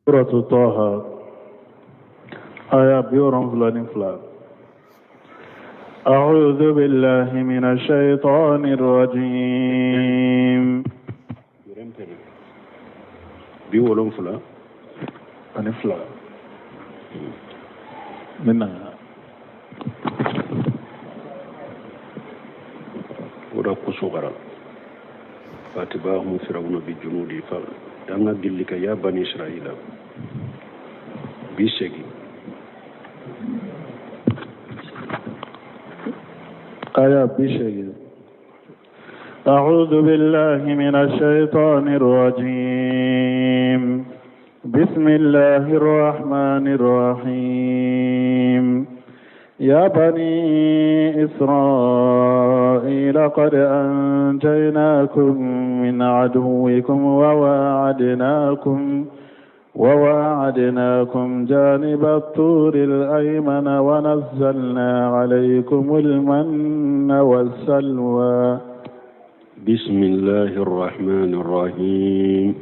Suratu Taha aya 72. أعوذ بالله من الشيطان الرجيم. 72. Ani fila n bɛna. O da kusogara fatibahum firawuna bi junudi fa an ka gilli ka ya bani israila 80. Aya 80. أعوذ بالله من الشيطان الرجيم، بسم الله الرحمن الرحيم. يا بني إسرائيل قد أنجيناكم من عدوكم وواعدناكم جانب الطور الأيمن ونزلنا عليكم المن والسلوى. بسم الله الرحمن الرحيم،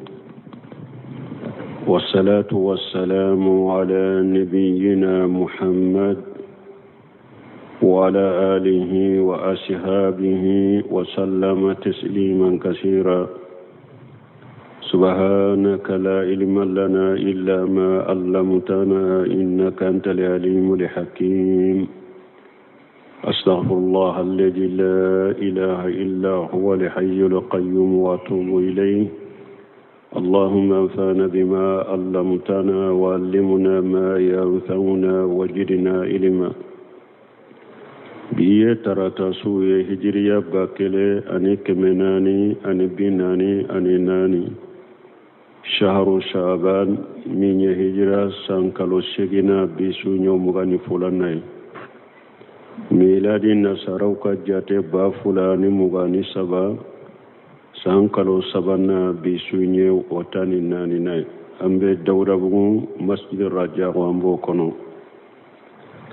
والصلاة والسلام على نبينا محمد وعلى آله وأصحابه وسلم تسليما كثيرا. سبحانك لا علم لنا إلا ما علمتنا إنك أنت العليم الحكيم. أستغفر الله الذي لا إله إلا هو الحي القيوم وأتوب إليه. اللهم انفعنا بما علمتنا وعلمنا ما ينفعنا وزدنا علما. Bi ye tarata su ye, hijiriya 1444, shahru shaban, min ye hijira san kalo seginna, bi su ɲɔ 22nan ye. Miladi nasaraw ka jate, 2023 san kalo sabanan, bi su ɲɛ o 14nan ye. An bɛ Dawudabugu masjid Rajago, an b'o kɔnɔ.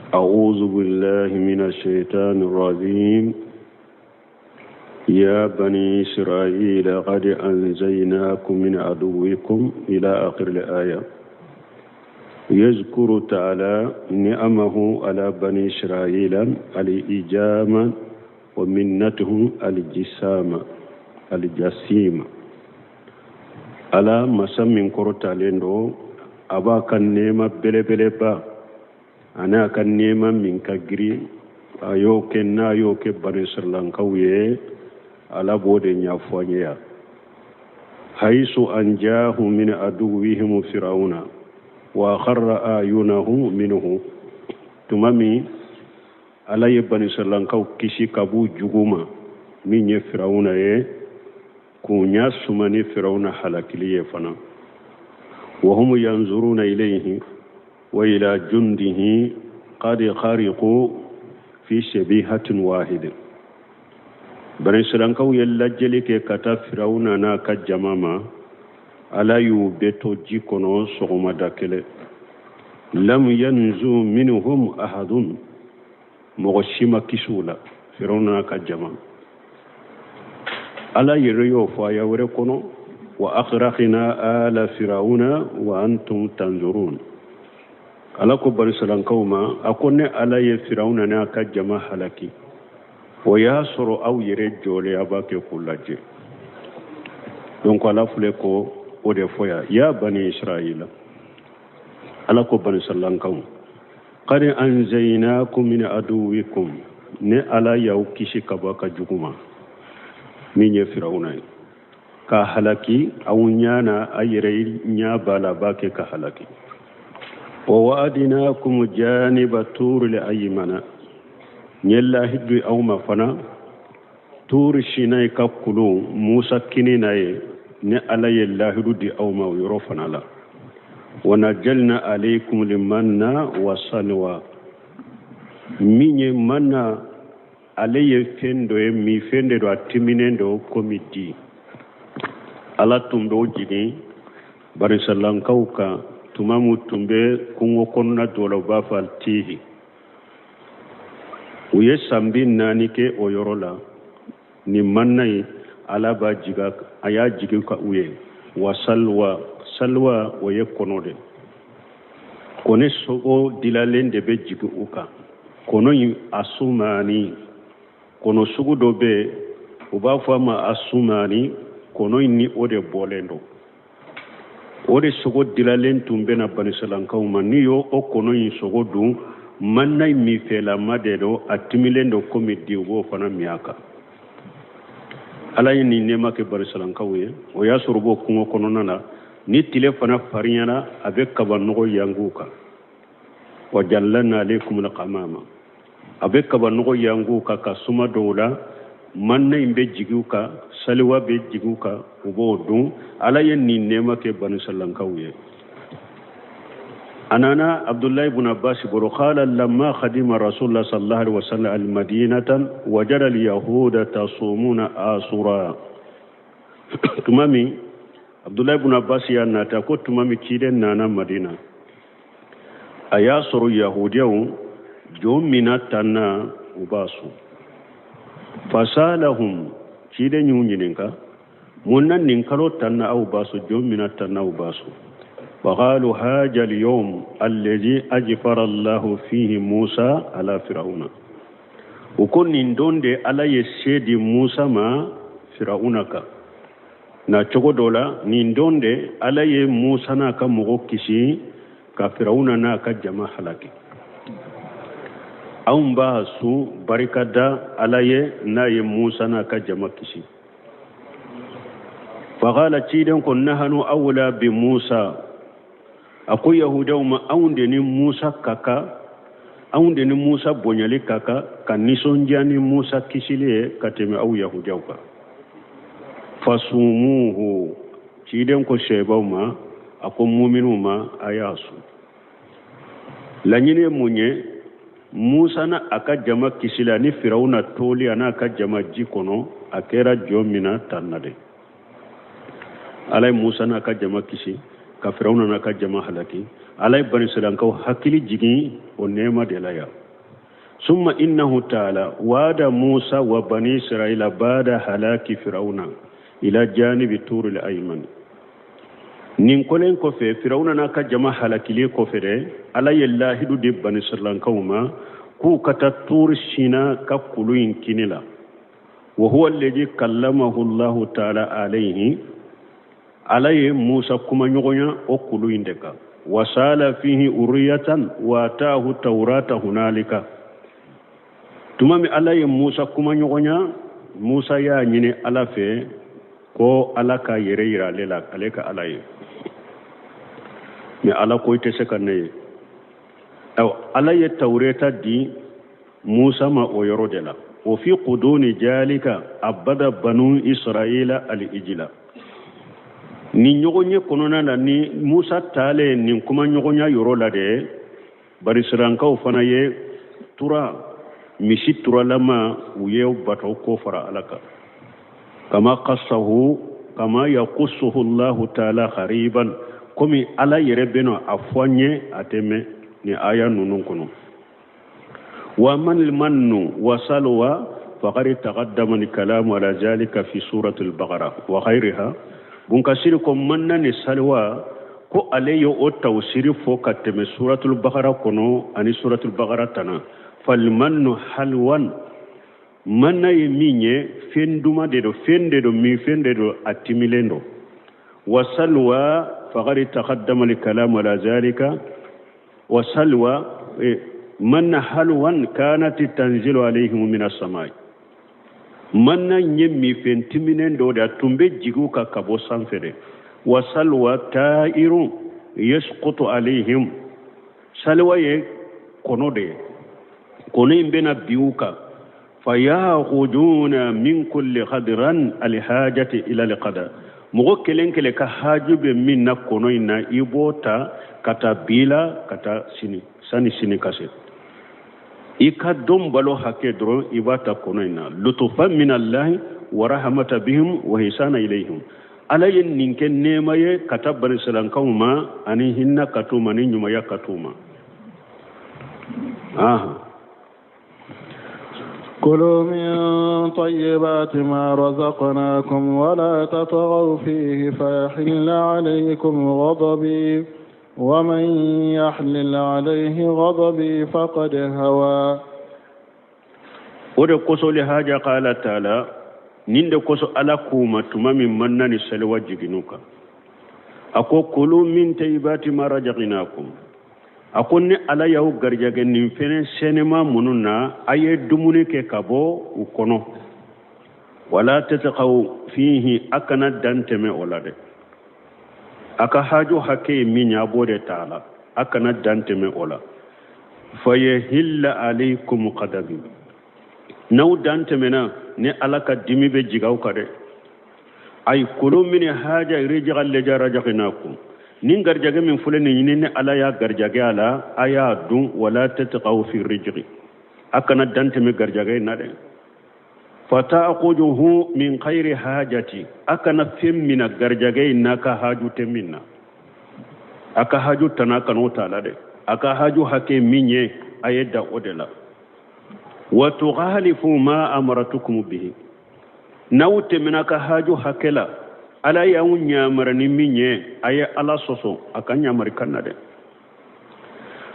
أعوذ بالله من الشيطان الرجيم. يا بني إسرائيل قد أنجيناكم من عدوكم، إلى آخر الآية. يذكر تعالى نعمه على بني إسرائيل الإجامة ومنته الجسامة الجسيمة. Ala masa min kɔrɔtalen don, a b'a ka nɛɛma belebeleba ani a ka nɛɛma min ka girin a y'o kɛ, n'a y'o kɛ bani sirilankaw ye, Ala b'o de ɲɛfɔ an ye yan. Haisu anjahu min aduwihim firawuna wa akharra ayunahum minhu. Tuma min Ala ye bani sirilankaw kisi ka b'u jugu ma, min ye Firawuna ye, k'u ɲɛ suma ni Firawuna halakili ye fana. Wahum yanzuruna ilayhi wa ila jundihi qad khariqu fi shabihatin wahid. Bani sirankaw ye lajɛli kɛ ka taa Firawuna n'a ka jama ma, Ala y'u bɛɛ to ji kɔnɔ sɔgɔmada kelen. Lam yanzu minhum ahadun, mɔgɔ si ma kisi u la, Firawuna n'a ka jama. Ala yɛrɛ y'o fɔ aya wɛrɛ kɔnɔ: wa aghraqna ala firawuna wa antum tanzurun. Ala ko banisalankaw ma, a ko ne Ala ye Firawuna n'a ka jama halaki, o y'a sɔrɔ aw yɛrɛ jɔlen a b'a kɛ k'u lajɛ. Donc Ala filɛ ko o de fɔ yan: ya bani Israila, Ala ko banisalankaw, qad anjaynakum min aduwikum, ne Ala y'aw kisi ka bɔ a ka jugu ma, min ye Firawuna ye, k'a halaki aw ɲɛ na, a yɛrɛ ɲɛ b'a la, b'a kɛ ka halaki. Wa wa'adinakum janiba turi aymana, n ye lahidu aw ma fana Turi Sinayi ka kulu Musa kini na ye, ne Ala ye lahidu di aw ma o yɔrɔ fana la. Wa najalna alaykum limanna wa salwa, min ye manna, ale ye fɛn dɔ ye, min fɛn de don, a timinen don komi di. Ala tun b'o jigin banisalankaw kan tuma min tun bɛ kungo kɔnɔna dɔ la, u b'a fɔ Tihi. U ye san 40 kɛ o yɔrɔ la. Nin manna in, Ala b'a jigin, a y'a jigin ka u ye. Wa salwa, salwa o ye kɔnɔ de, kɔnɔ sogo dilalen de bɛ jigin u kan. Kɔnɔ in asumani, kɔnɔ sugu dɔ bɛ yen u b'a fɔ a ma asumani, kɔnɔ in ni o de bɔlen don, o de sogo dilalen tun bɛ na banisalankaw ma. N'i y'o o kɔnɔ in sogo dun, manna in minfɛlama de don, a timilen don komi di, u b'o fana min a kan. Ala ye nin nɛɛma kɛ banisalankaw ye. O y'a sɔrɔ u b'o kungo kɔnɔna na, ni tile fana farinyana, a bɛ kaba nɔgɔ yangu u kan. Wa jallalna alaykum alghamama, a bɛ kaba nɔgɔ yangu u kan ka suma dɔw la, manna in bɛ jigin u kan, saliwa bɛ jigin u kan, u b'o dun. Ala ye nin nɛɛma kɛ banisalankaw ye. A nana Abdullahi ibn Abbas bolo, qala lamma khadima Rasulullah sallallahu alaihi wasallam almadinatan wajada alyahuda tasumuna asura. Tuma min Abdullahi ibn Abbas y'a nata ko tuma min ciden nana Madina, a y'a sɔrɔ yahudiyaw jɔ mina tanna u b'a sun. Fasalahum, ciden y'u ɲininka, mun na nin kalo tanna aw b'a sun, jɔ mina tanna aw b'a sun? Faqalu haja al-yawm alladhi ajfara Allahu fihi Musa ala Fir'auna. U ko nin don de Ala ye se di Musa ma Fir'auna kan. Na cogo dɔ la, nin don de Ala ye Musa n'a ka mɔgɔ kisi ka Fir'auna n'a ka jama halaki. Anw b'a sun barika da Ala ye n'a ye Musa n'a ka jama kisi. Faqala, ciden ko nahanu awla bi Musa. A ko yahudaw ma, anw de ni Musa ka kan, anw de ni Musa bonyali ka kan, ka nisɔndiya ni Musa kisili ye ka tɛmɛ aw yahudaw kan. Fasumuhu, ciden ko sɛbaw ma, a ko muminuw ma, a y'a sun. Laɲini ye mun ye? Musa n'a a ka jama kisili ani Firawuna toli a n'a ka jama ji kɔnɔ, a kɛra jɔ min na tan na de. Ala ye Musa n'a ka jama kisi ka Firawuna n'a ka jama halaki. Ala ye banisiraikaw hakili jigin o nɛɛma de la yan. Summa innahu taala waada Musa wa bani Israila baada halaki Firawuna ila janibi turil ayman. Nin kolen kɔfɛ, Firawuna n'a ka jama halakili kɔfɛ dɛ, Ala ye lahidu di banisiraikaw ma k'u ka taa Turi Sina ka kulu in kini la. Wa huwa alladhi kallamahu Allahu taala alayhi, Ala ye Musa kumaɲɔgɔnya o kulu in de kan. Wasala fihi uriyatan wa ataahu tawrata hunalika. Tuma min Ala ye Musa kumaɲɔgɔnya, Musa y'a ɲini Ala fɛ ko Ala ka yɛrɛ yira ale la, ale ka Ala ye. Mais Ala ko i tɛ se ka ne ye. Ayiwa, Ala ye Tawureta di Musa ma o yɔrɔ de la. O fi quduni jalika abada banu Israila al-ijla. Ni ɲɔgɔn ye kɔnɔna la, ni Musa taalen nin kuma ɲɔgɔnya yɔrɔ la de, barisiraikaw fana ye tura misi turalama u ye bato ko fara Ala kan. Kama qassahu kama yaqussuhu Allahu taala qariban, komi Ala yɛrɛ bɛna a fɔ an ye a tɛ mɛn ni aya ninnu kɔnɔ. Wa man mannu wa salwa faqad taqaddama al-kalamu ala zalika fi surati al-Baqara wa ghayriha. Bunkasiri ko manna ni salwa ko ale ye o tawsiri fɔ ka tɛmɛ suratul Baqara kɔnɔ ani suratul Baqara tana. Falmannu halwan, manna ye min ye fɛn duman de don, fɛn de don, min fɛn de don, a timilen don. Wa salwa faqad taqaddama al-kalamu ala zalika. Wa salwa manna halwan kanat tanzilu alayhim min as-samai. Manna ye min fɛn timinen dɔ de, a tun bɛ jigin u kan ka bɔ sanfɛ de. Wa salwa ta'irun yasqutu alayhim, salwa ye kɔnɔ de ye, kɔnɔ in bɛna bin u kan. Fayakhuduna min kulli khadran alhajati ila alqada, mɔgɔ kelen kelen ka haju bɛ min na kɔnɔ in na, i b'o ta ka taa bi la ka taa sini, sani sini ka se, i ka don balo hakɛ dɔrɔn i b'a ta kɔnɔ in na. Lutufan min allahi wa rahmata bihim wa hisana ilayhim. Ala ye nin kɛ nɛɛma ye ka taa banisiraikaw ma ani hinɛ ka t'u ma ni ɲumanya ka t'u ma. كلوا من طيبات ما رزقناكم ولا تطغوا فيه فيحل عليكم غضبي ومن يحلل عليه غضبي فقد هوى. O de kosɔn lihaja qala taala, nin de kosɔn Ala k'u ma tuma min manna ni saliwa jigin'u kan, a ko: kulu min tayyibati ma razaqnakum. A ko ni Ala y'aw garijɛgɛ nin fɛnɛ sɛnɛma minnu na, a ye dumuni kɛ ka bɔ u kɔnɔ. Wala tatghaw fihi, a kana dan tɛmɛ o la dɛ. A ka haju hakɛ ye min ye, a b'o de ta a la, a kana dan tɛmɛ o la. Fayahilla alaykum ghadabi, n'aw dan tɛmɛna, ni Ala ka dimi bɛ jigin aw kan dɛ. Ay kulu min haja rijqa allazi razaqnakum, ni garijɛgɛ min filɛ nin ɲini, ni Ala y'a garijɛgɛ a la, a y'a dun. Wala tatghaw fi rijqi, a kana dan tɛmɛ garijɛgɛ in na dɛ. Fata'khuduhu min khayri hajati, a kana fɛn mina garijɛgɛ in n'a ka haju tɛ min na. A ka haju tana kan'o t'a la dɛ. A ka haju hakɛ min ye, a ye da o de la. Wa tughalifu ma amaratukum bihi, n'aw tɛmɛna ka haju hakɛ la, Ala y'aw ɲamara ni min ye, a ye Ala sɔsɔ a ka ɲamarikan na dɛ.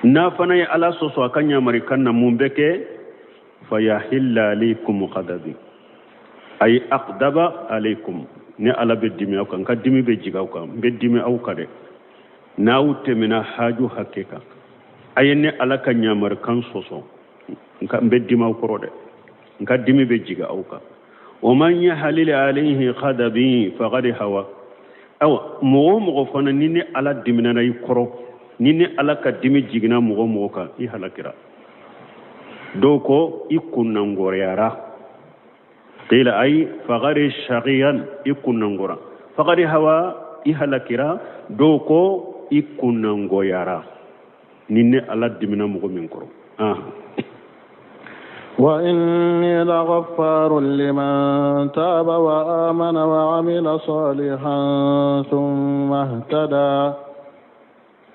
N'a fana ye Ala sɔsɔ a ka ɲamarikan na, mun bɛ kɛ? Fayahilla alaykum ghadabi, ay aqdaba alaykum, ni Ala bɛ dimi aw kan, n ka dimi bɛ jigin aw kan, n bɛ dimi aw kan dɛ. N'aw tɛmɛna haju hakɛ kan, a ye ne Ala ka ɲamarikan sɔsɔ, nka n bɛ dimi aw kɔrɔ dɛ, n ka dimi bɛ jigin aw kan. Wa man yahalil alayhi ghadabi faqad hawa. Awa, mɔgɔ o mɔgɔ fana ni ne Ala diminana i kɔrɔ, ni ne Ala ka dimi jiginna mɔgɔ o mɔgɔ kan, i halakira. Dɔw ko i kunnangɔrɔyara. Qila ay faqad shaqiyan, i kunnangɔra. Faqad hawa, i halakira. Dɔw ko i kunnangɔyara, ni ne Ala dimina mɔgɔ min kɔrɔ. وإني لغفار لمن تاب وآمن وعمل صالحا ثم اهتدى.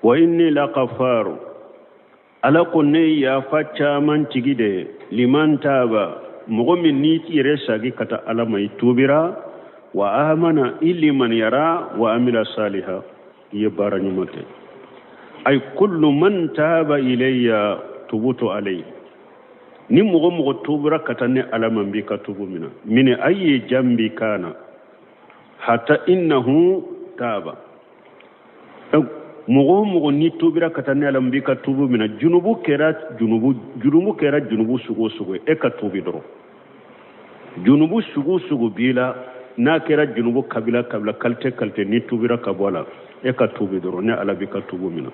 وإني لغفار, Ala ko ne yafa caman tigi de, liman taba, mɔgɔ min n'i yɛrɛ sagi ka taa Ala ma, i tubira, wa amana, i limaniyara, wa amila saliha, i ye baara ɲuman kɛ. Ay kullu man taba ilayya tubutu alayhi, ni mɔgɔ mɔgɔ tubira ka taa ne Ala ma, n b'i ka tubu mina. Min ayi jambi kana hatta innahu taba, mɔgɔ o mɔgɔ ni tubira ka taa ne Ala, n b'i ka tubu mina. Junubu kɛra junubu sugu o sugu ye, e ka tubi dɔrɔn. Junubu sugu o sugu b'i la, n'a kɛra junubu kabila kabila, qualité qualité, ni tubira ka bɔ a la, e ka tubi dɔrɔn, ne Ala b'i ka tubu mina.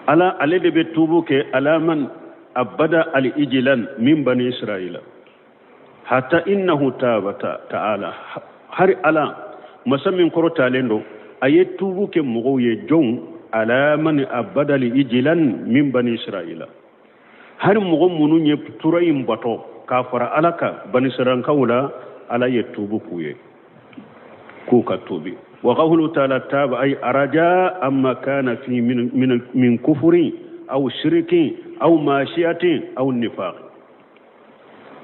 Ala ale de bɛ tubu kɛ ala man abada al ijlan min bani Israila hatta innahu taba ta'ala. Hari Ala masa min kɔrɔ talen don, a ye tubu kɛ mɔgɔw ye jɔnw? Ala man abada al ijlan min bani Israila, hari mɔgɔ minnu ye tura in bato k'a fara Ala kan banisiraankaw la, Ala ye tubu k'u ye k'u ka tubi. Wa qawluhu ta'ala taba ay araja amma kana fi min kufrin aw shirkin aw mashiyatin aw nifaq.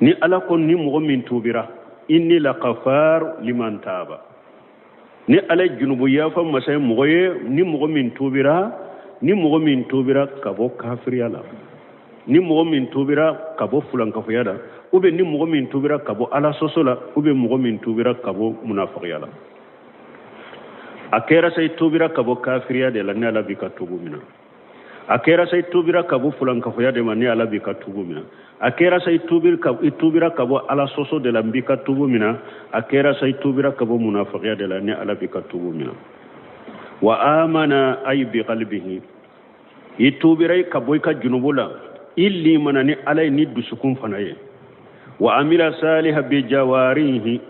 Ni Ala ko ni mɔgɔ min tubira, inni laqafar liman taba, ni Ala ye junubu yafa masa ye mɔgɔ ye, ni mɔgɔ min tubira, ni mɔgɔ min tubira ka bɔ kafiriya la, ni mɔgɔ min tubira ka bɔ fulankafoya la, ou bien ni mɔgɔ min tubira ka bɔ Ala sɔsɔ la, ou bien mɔgɔ min tubira ka bɔ munafagiya la, a kɛra sa i tubira ka bɔ kafiriya de la, ni Ala b'i ka tubu mina. A kɛra sa i tubira ka bɔ fulankafoya de ma, ni Ala b'i ka tubu mina. A kɛra sa i tubira ka bɔ Ala sɔsɔ de la, n b'i ka tubu mina. A kɛra sa i tubira ka bɔ munafagiya de la, ni Ala b'i ka tubu mina. Wa amana ay bi qalbihi, i tubira ka bɔ i ka junubu la, i limana ni Ala ye ni dusukun fana ye. Wa amila saliha bi jawarihi,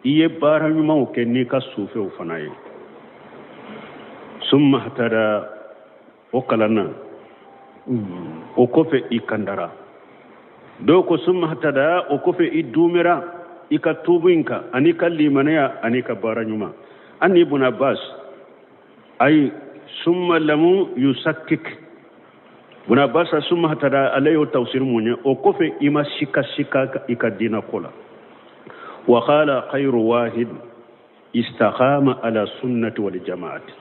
i ye baara ɲumanw kɛ n'i ka sufɛw fana ye. Summa ihtada, o kalanna o kɔfɛ i kandara. Dɔw ko summa ihtada, o kɔfɛ i dumera i ka tubu in kan ani ka limanaya ani ka baara ɲuman. An Ibn Abbas ay summa lamu yusakkik. Buna Abbas summa ihtada ale y'o tafsiri mun ye o kɔfɛ i ma sika sika i ka diina ko la. Wa qala khayru wahid istaqama ala sunnati wal jamaati.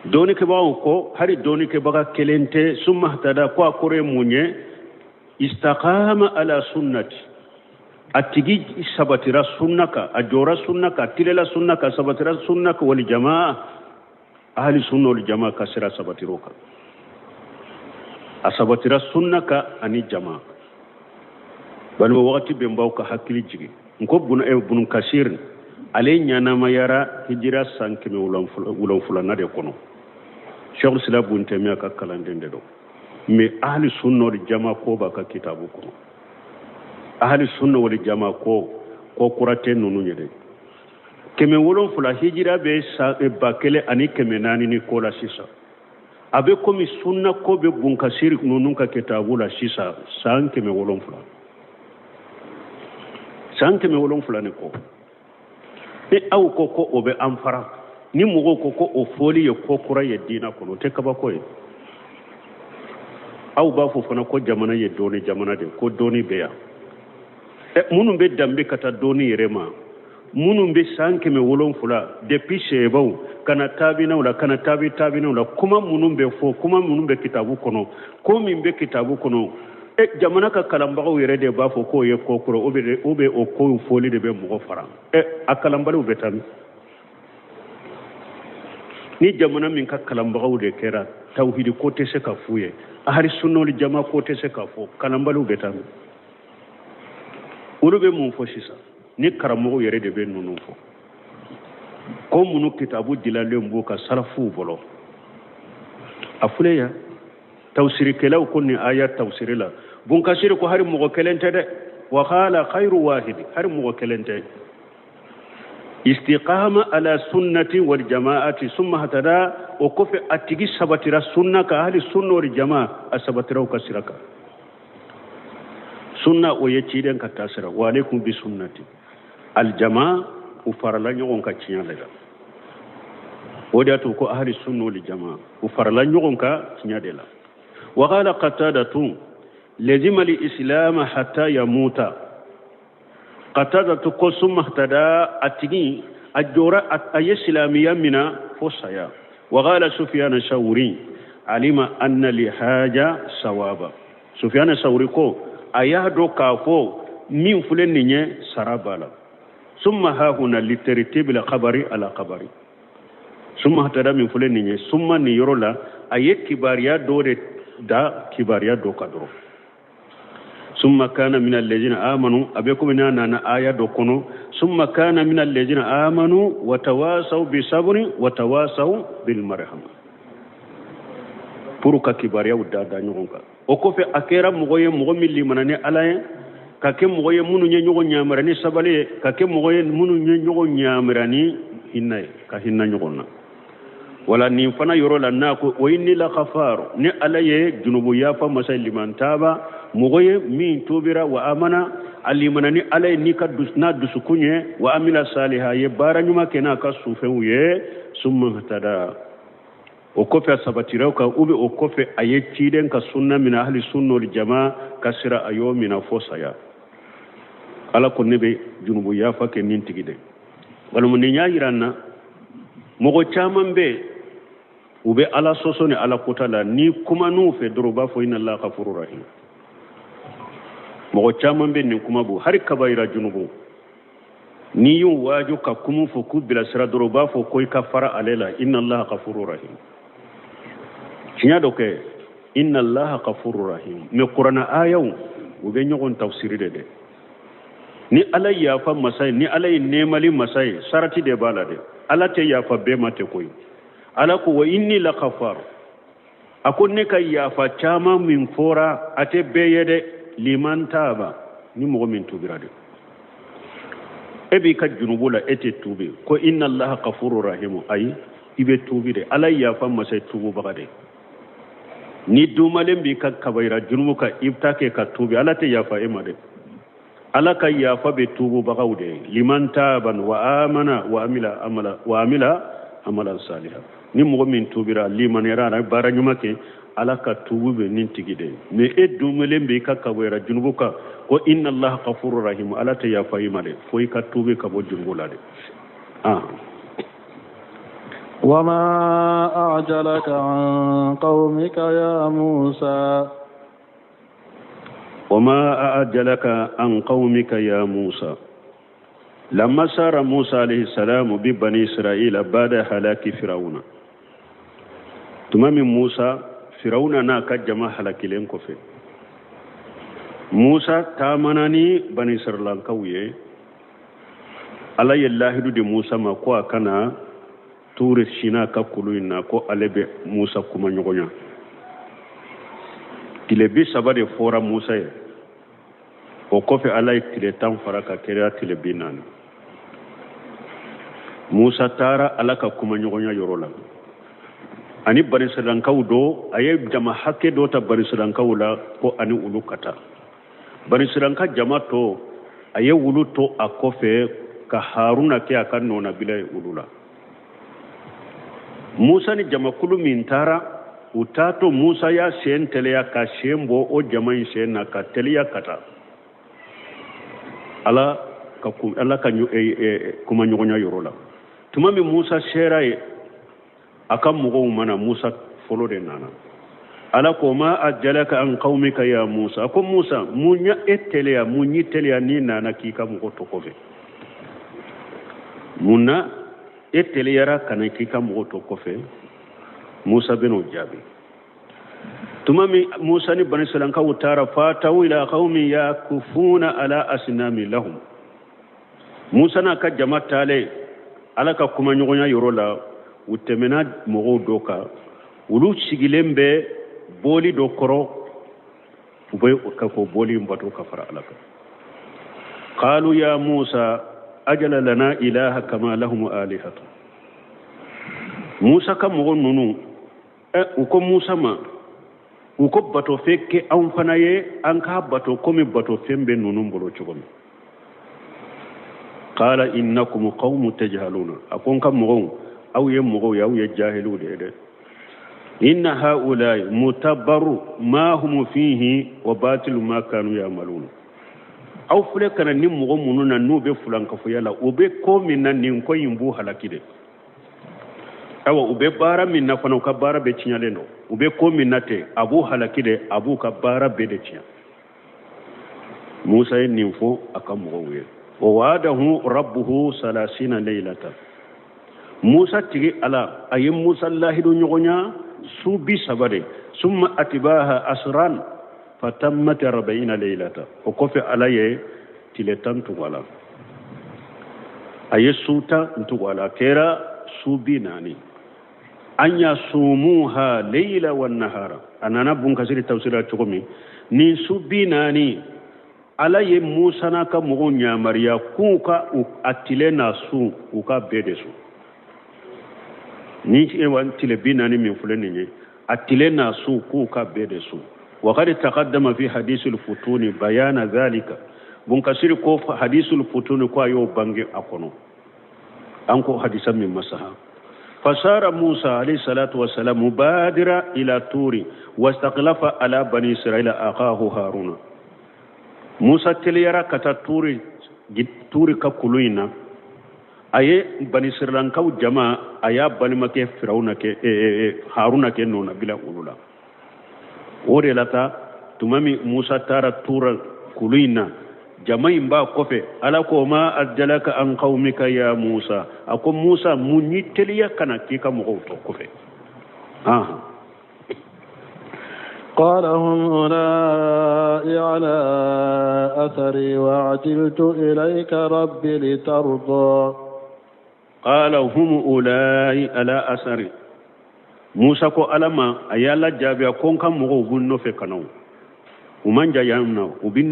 Dɔɔnikɛbagaw ko hari dɔɔnikɛbaga kelen tɛ summa ihtada ko a kɔrɔ ye mun ye istaqama ala sunnati a tigi sabatira sunna kan a jɔra sunna kan a tilela sunna kan sabatira sunna kan wal jamaa ahli sunna wal jamaa ka sira sabatir'o kan a sabatira sunna kan ani jamaa balima wagati bɛɛ n b'aw ka hakili jigin n ko bunu kasir ale ɲɛnamayara hijira san kɛmɛ wolonfilana de kɔnɔ sheikhul islam bun taymiya ka kalanden de don mais ahli sunna wal jamaa ko b'a ka kitabu kɔnɔ ahli sunna wal jamaa ko ko kura tɛ ninnu ye dɛ 700 hijira bɛ san 1400 ni kɔ la sisan a bɛ komi sunna ko bɛ bun kasiri ninnu ka kitabu la sisan san 700 san 700 ni kɔ ni aw ko ko o bɛ an fara ni mɔgɔw ko ko o fɔli ye ko kura ye diinɛ kɔnɔ o tɛ kabako ye aw b'a fɔ fana ko jamana ye dɔɔni jamana de ko dɔɔni bɛ yan minnu bɛ danbe ka taa dɔɔni yɛrɛ ma minnu bɛ san 700 depuis sahabaw ka na taabinaw la ka na taabi taabinaw la kuma minnu bɛ fɔ kuma minnu bɛ kitabu kɔnɔ ko min bɛ kitabu kɔnɔ jamana ka kalanbagaw yɛrɛ de b'a fɔ k'o ye ko kura o bɛ o kow fɔli de bɛ mɔgɔ fara a kalanbaliw bɛ taa min ni jamana min ka kalanbagaw de kɛra tawhidi ko tɛ se ka f'u ye ahli sunna wal jama ko tɛ se ka fɔ kalanbaliw bɛ taa min olu bɛ mun fɔ sisan ni karamɔgɔw yɛrɛ de bɛ ninnu fɔ ko minnu kitabu dilalen b'u ka salafuw bolo a filɛ yan tafsirikɛlaw ko nin aya tafsiri la bunkasiri ko hari mɔgɔ kelen tɛ dɛ wa qala khayru wahid hari mɔgɔ kelen tɛ istiqama ala sunnati wal jama'ati summa hatada o kɔfɛ a tigi sabatira sunna kan ahli sunna wal jama'a a sabatira u ka sira kan sunna o ye ciden ka taasira wa alaikum bi sunnati al jama'a u farala ɲɔgɔn kan tiɲɛ de la o de y'a to ko ahli sunna wal jama'a u farala ɲɔgɔn kan tiɲɛ de la wa qala qatadatu lazima al islam hatta yamuta qatadatu ko summa ihtada a tigi a jɔra a ye silamɛya mina fo saya wa qala sufyan shawri alima anna li haja sawaba sufyan shawri ko a y'a dɔn k'a fɔ min filɛ nin ye sara b'a la summa hahuna litertibil khabari ala khabari summa ihtada min filɛ nin ye summa nin yɔrɔ la a ye kibariya dɔ de da kibariya dɔ kan dɔrɔn summa kana min alladhina amanu a bɛ komi n'a nana aya dɔ kɔnɔ summa kana min alladhina amanu wa tawasaw bi sabri wa tawasaw bil marhama pour ka kibariyaw da da ɲɔgɔn kan o kɔfɛ a kɛra mɔgɔ ye mɔgɔ min limana ni ala ye ka kɛ mɔgɔ ye minnu ye ɲɔgɔn yamari ni sabali ye ka kɛ mɔgɔ ye minnu ye ɲɔgɔn yamari ni hinɛ ye ka hinɛ ɲɔgɔn na wala nin fana yɔrɔ la n'a ko wa inni la ghafar ni ala ye junubu yafa masa liman taba mɔgɔ ye min tubira wa amana a limana ni ala ye n'i ka n'a dusukun ye wa amila saliha ye baara ɲuman kɛ n'a ka sufɛnw ye summa ihtada o kɔfɛ a sabatira o kan ou bien o kɔfɛ a ye ciden ka sunna minɛ ahli sunna wal jama ka sira a y'o minɛ fo saya ala ko ne bɛ junubu yafa kɛ nin tigi de walima nin y'a yira n na mɔgɔ caman bɛ u bɛ ala sɔsɔ ni ala kota la ni kuma n'u fɛ dɔrɔn u b'a fɔ inna allaha ghafurur rahim mɔgɔ caman bɛ nin kuma b'u hari kabayira junubu n'i y'u waaju ka kuma fɔ k'u bilasira dɔrɔn u b'a fɔ ko i ka fara ale la inna allaha ghafurur rahim tiɲɛ dɔ kɛ inna allaha ghafurur rahim mais kuranɛ ayaw u bɛ ɲɔgɔn tafsiri de dɛ ni ala yafa masa ye ni ala ye nɛɛmali masa ye sarati de b'a la dɛ ala tɛ yafa bɛɛ ma tɛ koyi ala ko wa inni la ghafar a ko ne ka yafa caman min fɔra a tɛ bɛɛ ye dɛ liman taaba ni mɔgɔ min tubira de e b'i ka junubu la e tɛ tubi ko inna allaha ghafurur rahim ayi i bɛ tubi de ala yafa masa ye tububaga de ni dumalen b'i ka kabayira junubu kan i bɛ taa kɛ ka tubi ala tɛ yafa e ma dɛ ala ka yafa bɛ tububagaw de ye liman taban wa amana wa amila amala wa amila amalan saliha ni mɔgɔ min tubira limaniyara a baara ɲuman kɛ Ala ka tuubi bɛ nin tigi de ye. Mais e dumelen bɛ i ka kabayira junubu kan ko inna allaha ghafuru rahim, Ala tɛ yafa i ma dɛ, fo i ka tuubi ka bɔ junubu la dɛ. Ah. وما أعجلك عن قومك يا موسى. وما أعجلك عن قومك يا موسى. لما سار موسى عليه السلام ببني إسرائيل بعد هلاك فرعون، tuma min Musa Firawuna n'a ka jama halakilen kɔfɛ, Musa taamana ni Bani Israilankaw ye. Ala ye lahidu di Musa ma ko a ka na Tuure Sina ka kulu in na, ko ale bɛ Musa kuma ɲɔgɔnya. Tile 30 de fɔra Musa ye. O kɔfɛ Ala ye tile 10 fara ka kɛra tile 40. Musa taara Ala ka kuma ɲɔgɔnya yɔrɔ la ani Banisiralankaw dɔ. A ye jama hakɛ dɔ ta Banisiralankaw la ko ani olu ka taa. Banisiralanka jama tɔ, a ye olu to a kɔfɛ ka Haruna kɛ a ka nɔnabila ye olu la. Musa ni jamakulu min taara, u taatɔ Musa y'a sen teliya ka sen bɔ o jama in sen na ka teliya ka taa Ala ka kuma ɲɔgɔnya yɔrɔ la. Tuma min Musa sera ye, a ka mɔgɔw mana, Musa fɔlɔ de nana. Ala ko ma ajalaka an qawmika ya Musa. A ko Musa, mun ya e teliya, mun y'i teliya n'i nana k'i ka mɔgɔ to kɔfɛ? Mun na e teliyara ka na k'i ka mɔgɔ to kɔfɛ? Musa bɛn'o jaabi. Tuma min Musa ni Banisiralankaw taara, fataw ila qawmin yakufuna ala asnami lahum. Musa n'a ka jama taalen Ala ka kumaɲɔgɔnya yɔrɔ la, u tɛmɛna mɔgɔw dɔ kan, olu sigilen bɛ booli dɔ kɔrɔ, u bɛ ka ko booli in bato ka fara Ala kan. Qalu ya Musa ajala lana ilaha kama lahum alihatu. Musa ka mɔgɔ ninnu, u ko Musa ma, u ko batofɛn kɛ anw fana ye, an k'a bato komi batofɛn bɛ ninnu bolo cogo min. Qala innakum qawmu tajhaluna. A ko n ka mɔgɔw, aw ye mɔgɔw ye, aw ye jahiliw de ye dɛ. Inna haulai mutabaru ma hum fihi wa batilu ma kanu yamaluna. Aw filɛ ka na ni mɔgɔ minnu na, n'u bɛ fulankafoya la, u bɛ ko min na, nin ko in b'u halaki de. Awa, u bɛ baara min na fana, u ka baara bɛɛ tiɲɛlen don. U bɛ ko min na ten, a b'u halaki de, a b'u ka baara bɛɛ de tiɲɛ. Musa ye nin fɔ a ka mɔgɔw ye. Wa wa'adahu rabbuhu salasina laylata. Musa tigi Ala a ye Musa lahidu ɲɔgɔnya su 30 de. Summa atibaha asran fatammat arba'ina laylata. O kɔfɛ Ala ye tile 10 tugu a la, a ye su 10 tugu a la, a kɛra su 40. An yasumuha leyla wa nahara. A nana Bunkasiri tafsira cogo min, nin su 40, Ala ye Musa n'a ka mɔgɔw yamaruya k'u ka a tile n'a su, u ka bɛɛ de su. Ni tile 40 min filɛ nin ye, a tile n'a su, k'u ka bɛɛ de su. وقد تقدم في حديث الفتون بيان ذلك. Bunkasiri ko حديث الفتون ko a y'o bange a kɔnɔ, an ko hadisa min masaha. فسار موسى عليه الصلاة والسلام مبادرا إلى طور واستخلف على بني إسرائيل أخاه هارون. Musa teliyara ka taa Tuuri, Tuuri ka kulu in na. A ye Banisiralankaw jama, a y'a balimakɛ Firawuna kɛ Haruna kɛ nɔnabila olu la. O de la ta, tuma min Musa taara Tuura kulu in na, jama in b'a kɔfɛ. Ala ko ma ajalaka an qawmika ya Musa. A ko Musa, mun y'i teliya ka na k'i ka mɔgɔw to kɔfɛ? Ahan. قال هم أولئك على أثري وعجلت إليك رب لترضى. قال هم أولئك على أثري. Musa ko Ala ma, a y'Ala jaabi, a ko n ka mɔgɔw b'u nɔfɛ ka na, u man jan yan na, u bɛ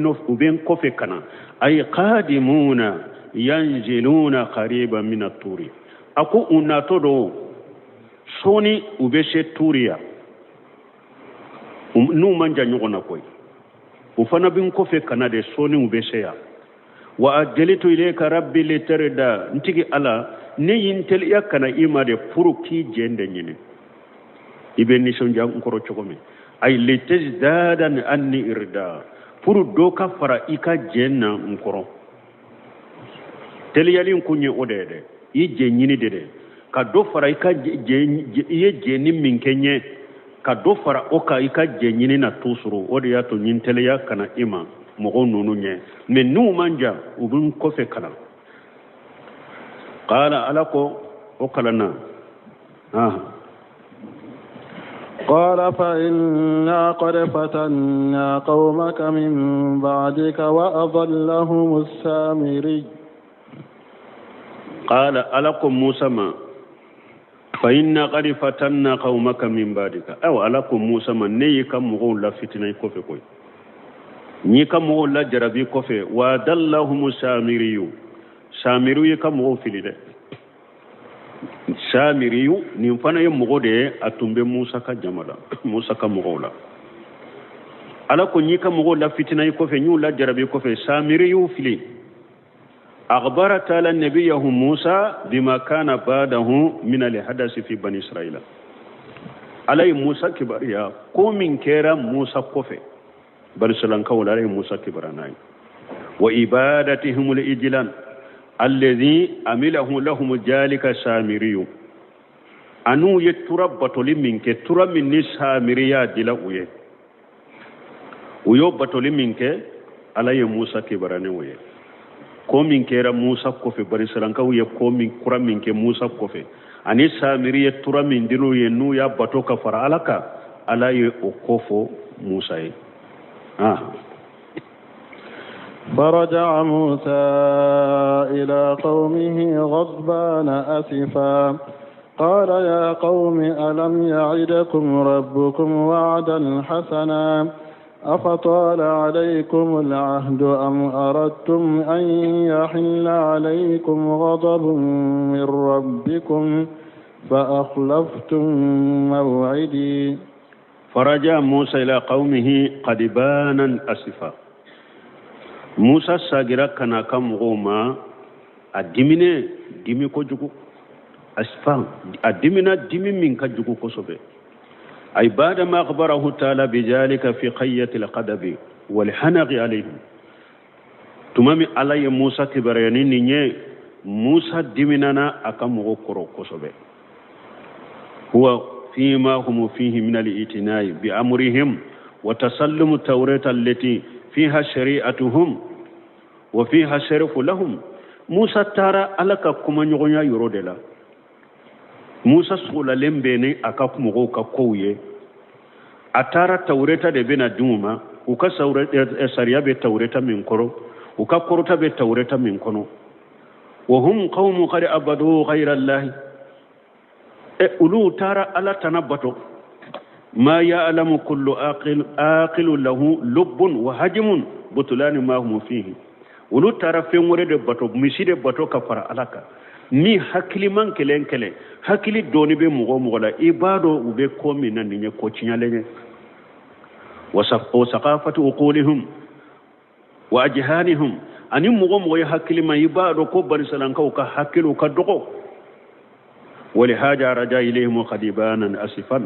n kɔfɛ ka na. Ay qadimuna yanziluna qariban min at-turi. A ko u natɔ don, sɔɔni u bɛ se Turi yan, n'u man jan ɲɔgɔn na koyi. U fana bɛ n kɔfɛ ka na de, sɔɔni u bɛ se yan. Wa ajalitu ilayka rabbi litarda. N tigi Ala, ne y'i n teliya ka na i ma de pour k'i jɛn de ɲini. I bɛ nisɔndiya n kɔrɔ cogo min, ay litazdada anni irda, pour dɔ ka fara i ka jɛn na n kɔrɔ. Teliyali kun ye o de ye dɛ, i jɛn ɲini de dɛ, ka dɔ fara i ka jɛn, i ye jɛnni min kɛ n ye, ka dɔ fara o kan i ka jɛn ɲini na toujours. O de y'a to n ye n teliya ka na i ma mɔgɔw ninnu ɲɛ, mais n'u man jan, u bɛ n kɔfɛ ka na. Qala, Ala ko o kalanna. قال فإنا قد فتنا قومك من بعدك وأضلهم السامري. قال, Ala ko Musa ma: فإنا قد فتنا قومك من بعدك. Ayiwa, Ala ko Musa ma: ne y'i ka mɔgɔw la fitina i kɔfɛ koyi, n y'i ka mɔgɔw la jarabi kɔfɛ. وأضلهم السامري, Samiriw y'i ka mɔgɔw fili dɛ. Samiriyu nin fana ye mɔgɔ de ye, a tun bɛ Musa ka jama la, Musa ka mɔgɔw la. Ala ko: n y'i ka mɔgɔw la fitina i kɔfɛ, n y'u la jarabi kɔfɛ, Samiri y'u fili. أخبر تعالى نبيه موسى بما كان بعده من الحدث في بني إسرائيل. Ala ye Musa kibaruya ko min kɛra Musa kɔfɛ banisalankaw la, Ala ye Musa kibaruya n'a ye. وعبادتهم العجل الذي عمله لهم ذلك السامري, an'u ye tura batoli min kɛ, tura min ni Samiri y'a dila u ye, u y'o batoli min kɛ, Ala ye Musa kibaruya ni o ye. Ko min kɛra Musa kɔfɛ, banisalankaw ye ko min kura min kɛ Musa kɔfɛ, ani Samiri ye tura min dil'u ye, n'u y'a bato ka fara Ala kan, Ala ye o ko fɔ Musa ye. فرجع موسى إلى قومه غضبان أسفا، قال يا قوم ألم يعدكم ربكم وعدا حسنا، أفطال عليكم العهد أم أردتم أن يحل عليكم غضب من ربكم فأخلفتم موعدي. فرجع موسى إلى قومه غضبان أسفا. Musa sagira ka na ka mɔgɔw ma, a diminen, dimi kojugu. أسفا, a dimina dimi min ka jugu kosɛbɛ. أي بعدما أخبره تعالى بذلك في غاية الغضب والحنق عليهم. Tuma min Ala ye Musa kibaruya ni nin ye, Musa diminana a ka mɔgɔw kɔrɔ kosɛbɛ. هو فيما هم فيه من الاعتناء بأمرهم وتسلم التوراة التي فيها شريعتهم وفيها شرف لهم. Musa taara Ala ka kumaɲɔgɔnya yɔrɔ de la. Musa sugulalen bɛ ni a ka mɔgɔw ka kow ye. A taara, Tawureta de bɛna di u ma, u ka sariya bɛ Tawureta min kɔrɔ, u ka kɔrɔta bɛ Tawureta min kɔnɔ. وهم قوم قد عبدوا غير الله, e olu taara Ala tana bato. ما يعلم كل عاقل عاقل له لب وحجم بطلان ما هم فيه. Olu taara fɛn wɛrɛ de bato, misi de bato ka fara Ala kan. Ni hakiliman kelen kelen, hakili dɔɔni bɛ mɔgɔ o mɔgɔ la, i b'a dɔn u bɛ ko min na, nin ye ko tiɲɛlen ye. وسخافة عقولهم وأذهانهم, ani mɔgɔ mɔgɔ ye hakilima, i b'a dɔn ko banisalankaw ka hakiliw ka dɔgɔ. ولهذا رجع إليهم غضبان أسفا.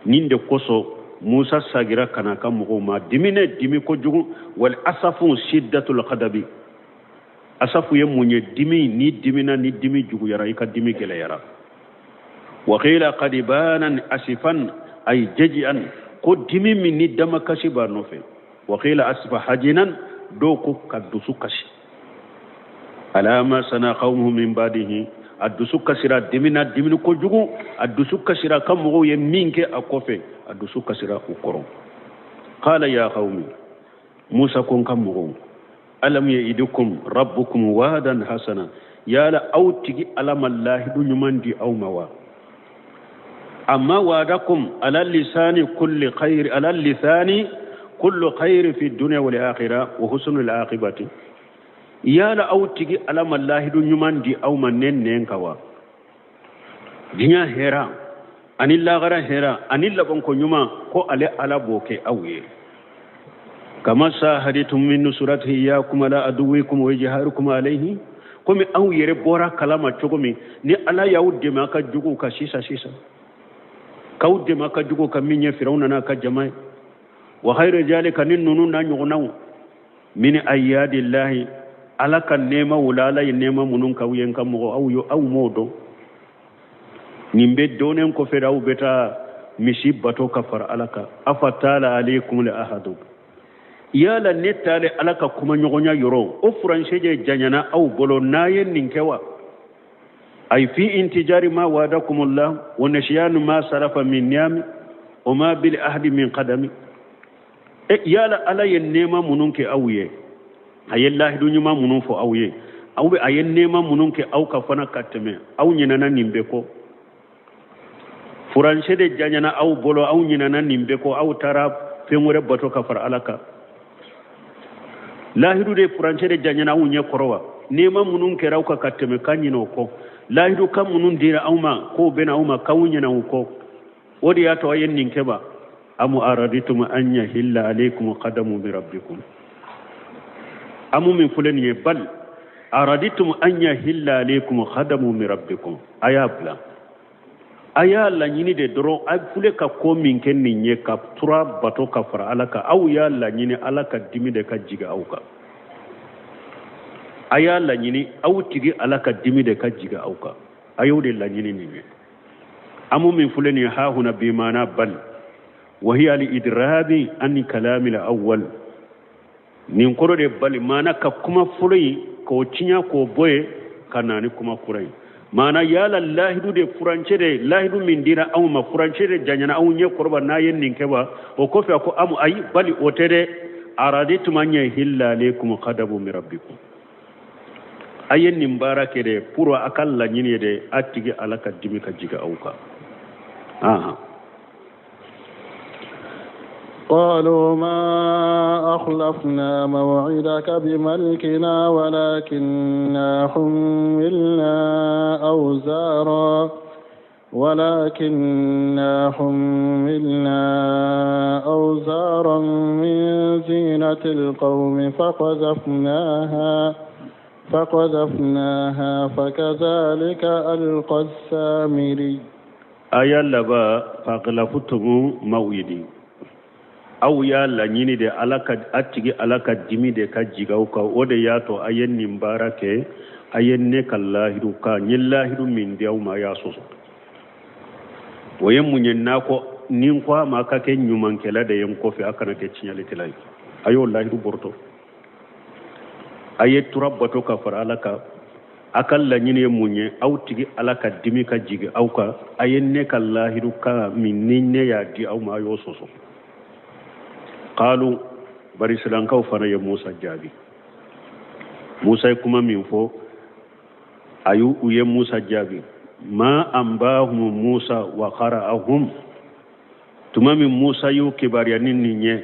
Nin de kosɔn Musa sagira ka na ka mɔgɔw ma dimine, dimi kojugu. والأسف شدة الغضب. Asafu ye mun ye? Dimi. Ni dimina, ni dimi juguyara, i ka dimi gɛlɛyara. وقيل غضبان أسفا أي جزعا, ko dimi min ni damakasi b'a nɔfɛ. وقيل أسف حزنا, dɔw ko ka dusu kasi. على ما صنع قومه من بعده. A dusu kasira, dimina dimini kojugu, a dusu kasira ka mɔgɔw ye min kɛ a kɔfɛ, a dusu kasira u kɔrɔ. قال يا قوم, Musa ko: n ka mɔgɔw, ألم يعدكم ربكم وعدا حسنا, yala aw tigi Ala ma lahidu ɲuman di aw ma wa? أما وعدكم على لسان كل خير، على لسان كل خير في الدنيا والآخرة وحسن العاقبة. Yala aw tigi Ala ma lahidu ɲuman di aw ma nen nen ka wa? Diɲɛ hɛra ani lagara hɛra ani labanko ɲuman, ko ale Ala b'o kɛ aw ye. كما شاهدتم من نصرته إياكم على عدوكم وإظهاركم عليه, komi aw yɛrɛ bɔra kalama cogo min ni Ala y'aw dɛmɛ a ka juguw ka sisan sisan. K'aw dɛmɛ ka jugu kan min ye Firawuna n'a ka jama ye. Wa hayira zalika, ni ninnu n'a ɲɔgɔnnaw, min ayadillahi, Ala ka nɛɛmaw la, Ala ye nɛɛma minnu k'aw ye, n ka mɔgɔ, aw yo aw m'o dɔn. Nin bɛɛ dɔnnen kɔfɛ de, aw bɛ taa misi bato ka fara Ala kan. Afa tala aleykum le ahadu, yala ne taale Ala ka kumaɲɔgɔnya yɔrɔ, o furancɛ je janyana aw bolo n'a ye nin kɛ wa? Ay fi intijari ma wadakumullah wa nisiyanu ma sarafa min niyami wa ma bil ahdi min qadami. E yala Ala ye nɛɛma minnu kɛ aw ye, a ye lahidu ɲuman minnu fɔ aw ye, aw bɛ a ye nɛɛma minnu kɛ aw ka fana ka tɛmɛ, aw ɲinɛna nin bɛɛ kɔ. Furancɛ de janyana aw bolo, aw ɲinɛna nin bɛɛ kɔ, aw taara fɛn wɛrɛ bato ka fara Ala kan. Lahidu de furancɛ de janyana aw ɲɛ kɔrɔ wa? Nɛɛma minnu kɛra aw kan ka tɛmɛ, ka ɲinɛ o kɔ. Lahidu kan minnu dira aw ma k'o bɛna aw ma, k'aw ɲinɛ o kɔ. O de y'a to aw ye nin kɛ ba. Amu araditum an yahilla alaykum qadamu bi rabbikum, amu min filɛ nin ye, bal araditum an yahilla alaykum qadamu min rabbikum. A y'a bila, a y'a laɲini de dɔrɔn, a filɛ ka ko min kɛ nin ye, ka tura bato ka fara Ala kan, aw y'a laɲini Ala ka dimi de ka jigin aw kan. A y'a laɲini aw tigi Ala ka dimi de ka jigin aw kan, a y'o de laɲini nin ye. Amu min filɛ nin ye, ha huna bimana bal wa hiya al idrabi an kalami al awwal. Nin kɔrɔ de bali, maana ka kuma fɔlɔ in k'o tiɲɛ k'o bɔ yen ka na ni kuma kura ye. Maana yala lahidu de furancɛ de, lahidu min dira anw ma, furancɛ de janyana anw ɲɛ kɔrɔba n'a ye nin kɛ wa? O kɔfɛ a ko amu, ayi, bali o tɛ dɛ. Araditum an yahilla alaykum ghadabu min rabbikum, a ye nin baara kɛ dɛ pour a ka laɲini ye dɛ a tigi Ala ka dimi ka jigin aw kan. Ahan. قالوا ما أخلفنا موعدك بملكنا ولكننا حملنا أوزارا من زينة القوم فقذفناها فكذلك ألقى السامري. Aya laba, faqlafutum mawidi, aw y'a laɲini de Ala ka a tigi Ala ka dimi de ka jigin aw kan, o de y'a to a ye nin baara kɛ. A ye ne ka lahidu ka n ye lahidu min di aw ma, a y'a sɔsɔ. O ye mun ye? N'a ko ni n ko a ma a ka kɛ ɲumankɛla de ye n kɔfɛ, a kana kɛ tiɲɛlikɛla ye, a y'o lahidu bɔrɔtɔ. A ye tura bato ka fara Ala kan. A ka laɲini ye mun ye? Aw tigi Ala ka dimi ka jigin aw kan. A ye ne ka lahidu kan min ni ne y'a di aw ma, a y'o sɔsɔ. Qalu, barisilankaw fana ye Musa jaabi. Musa ye kuma min fɔ, a y'u u ye Musa jaabi. Ma anbahum Musa wa qara'ahum, tuma min Musa y'u kibaruya ni nin ye,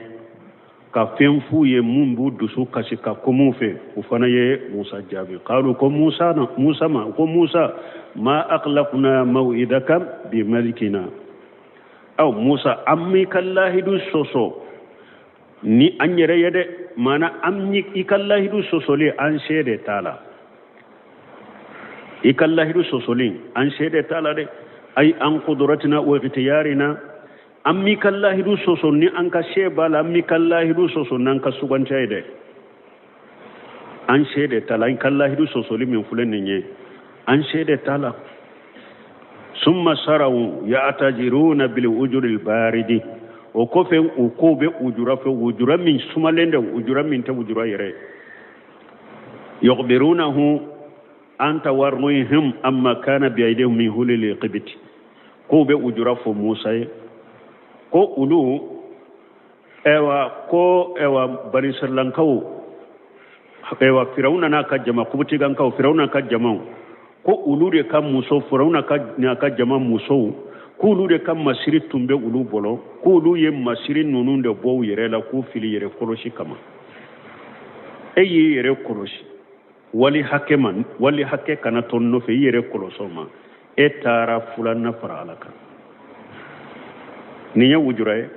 ka fɛn f'u ye mun b'u dusu kasi ka ko mun fɛ, u fana ye Musa jaabi. Qalu, ko Musa na Musa ma ko Musa, ma akhlafna maw'idaka bi malikina. Aw Musa, an m'i ka lahidu sɔsɔ ni an yɛrɛ ye dɛ. Maana an i ka lahidu sɔsɔli, an se de t'a la. I ka lahidu sɔsɔli, an se de t'a la dɛ. Ay an qudratina wa ikhtiyarina, an m'i ka lahidu sɔsɔ ni an ka se b'a la, an m'i ka lahidu sɔsɔ n'an ka sugantiya ye dɛ. An se de t'a la. An ka lahidu sɔsɔli min filɛ nin ye, an se de t'a la. Summa saraw ya'tajiruna bil ujuri baridi, o kɔfɛ u ko bɛ ujura fɛ, ujura min sumalen dɛ, ujura min tɛ ujura yɛrɛ. Yukhbirunahu an tawarruhim amma kana bi aydihim min hulil qibti, k'u bɛ ujura fɔ Musa ye ko olu, ɛwa, ko ɛwa banisirlankaw, ɛwa Firawuna n'a ka jama, kubutigankaw, Firawuna ka jamaw, ko olu de ka muso, Firawuna ka n'a ka jama musow, k'olu de ka masiri tun bɛ olu bolo, k'olu ye masiri ninnu de bɔ u yɛrɛ la k'u fili yɛrɛ kɔlɔsi kama. E y'i yɛrɛ kɔlɔsi wali hakɛ ma, wali hakɛ kana to nɔfɛ, i yɛrɛ kɔlɔsɔ ma, e taara fulanna fara Ala kan. Nin ye wujura ye.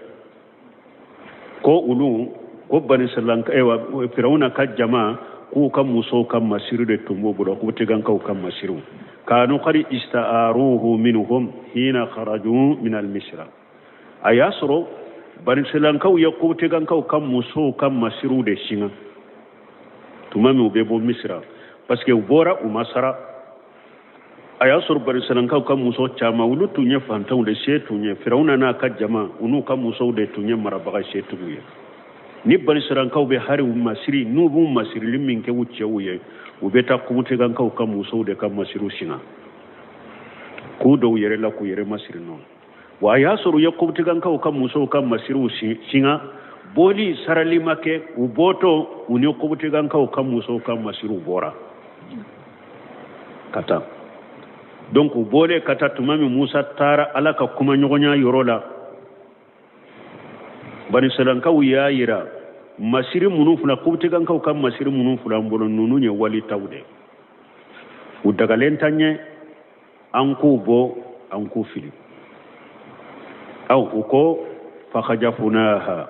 Ko olu ko banisirlanka, ewa, Firawuna ka jama, K'u ka musow ka masiri de tun b'u bolo, kubutigankaw ka masiriw. Kanu qad ista'aruhu minhum hina kharaju min al-misra. A y'a sɔrɔ banisɛlankaw ye kubutigankaw ka musow ka masiriw de singa tuma min u bɛ bɔ Misira, parce que u bɔra, u ma sara. A y'a sɔrɔ banisɛlankaw ka muso caman, olu tun ye fantanw de, se tun ye Firawuna n'a ka jama, u n'u ka musow de tun ye marabaga setigiw ye. Ni banisɛlankaw bɛ hari u masiri, n'u b'u masirili min kɛ u cɛw ye, u bɛ taa kubutigankaw ka musow de ka masiriw singa k'u dɔw yɛrɛ la, k'u yɛrɛ masiri nɔ. Wa a y'a sɔrɔ u ye kubutigankaw ka musow ka masiriw singa, bɔli sarali ma kɛ. U bɔtɔ, u ni kubutigankaw ka musow ka masiriw bɔra ka taa. Donc u bɔlen ka taa, tuma min Musa taara Ala ka kumaɲɔgɔnya yɔrɔ la, banisɛlankaw y'a yira masiri minnu fila, kubutigankaw ka masiri minnu fila an bolo, ninnu ye walitaw de, u dagalen t'an ɲɛ, an k'u bɔ, an k'u fili. Aw u ko fakhajafunaha,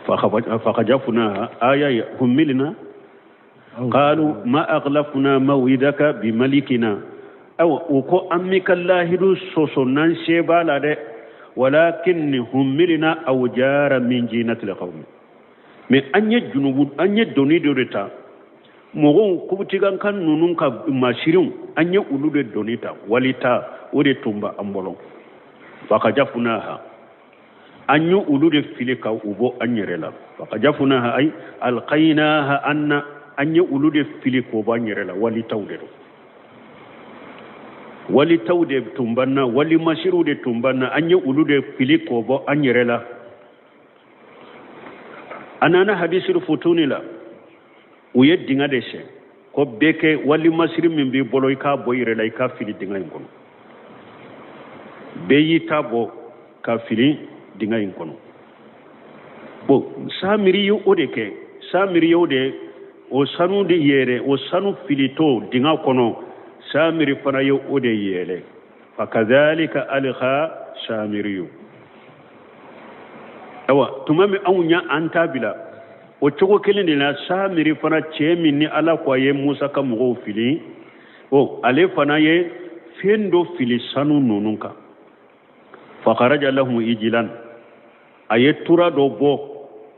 fakhajafunaha aya humilna qalu ma aghlafna mawidaka bimalikina. Aw u ko an m'i ka lahidu sɔsɔ, n'an se b'a la dɛ. Walakin humilna awjara min jinatil qawmi. Mais an ye junubu, an ye doni dɔ de ta mɔgɔw kubutigankan ninnu ka masiriw, an ye olu de doni ta, walita o de tun b'an bolo. Fakajafunaha, an ye olu de fili ka u bɔ an yɛrɛ la. Fakajafunaha ay alqainaha anna, an ye olu de fili k'o bɔ an yɛrɛ la. Walitaw de don, walitaw de tun b'an na, wali masiriw de tun b'an na, an ye olu de fili k'o bɔ an yɛrɛ la. A nana hadisiru futuni la, u ye dinga de sen ko bɛɛ kɛ wali masiri min b'i bolo, i k'a bɔ i yɛrɛ la, i k'a fili dinga in kɔnɔ. Bɛɛ y'i ta bɔ ka fili dinga in kɔnɔ. Bon, Samiri ye o de kɛ. Samiri ye o de o sanu de yɛlɛ, o sanu filitɔ dinga kɔnɔ, Samiri fana ye o de yɛlɛ. Fakadhalika alqa Samiriyu. Awa, tuma min anw ɲa an ta bila o cogo kelen de la, Samiri fana, cɛ min ni Ala ko a ye Musa ka mɔgɔw fili, o ale fana ye fɛn dɔ fili sanu ninnu kan. Fakaraja lahum ijilan, a ye tura dɔ bɔ,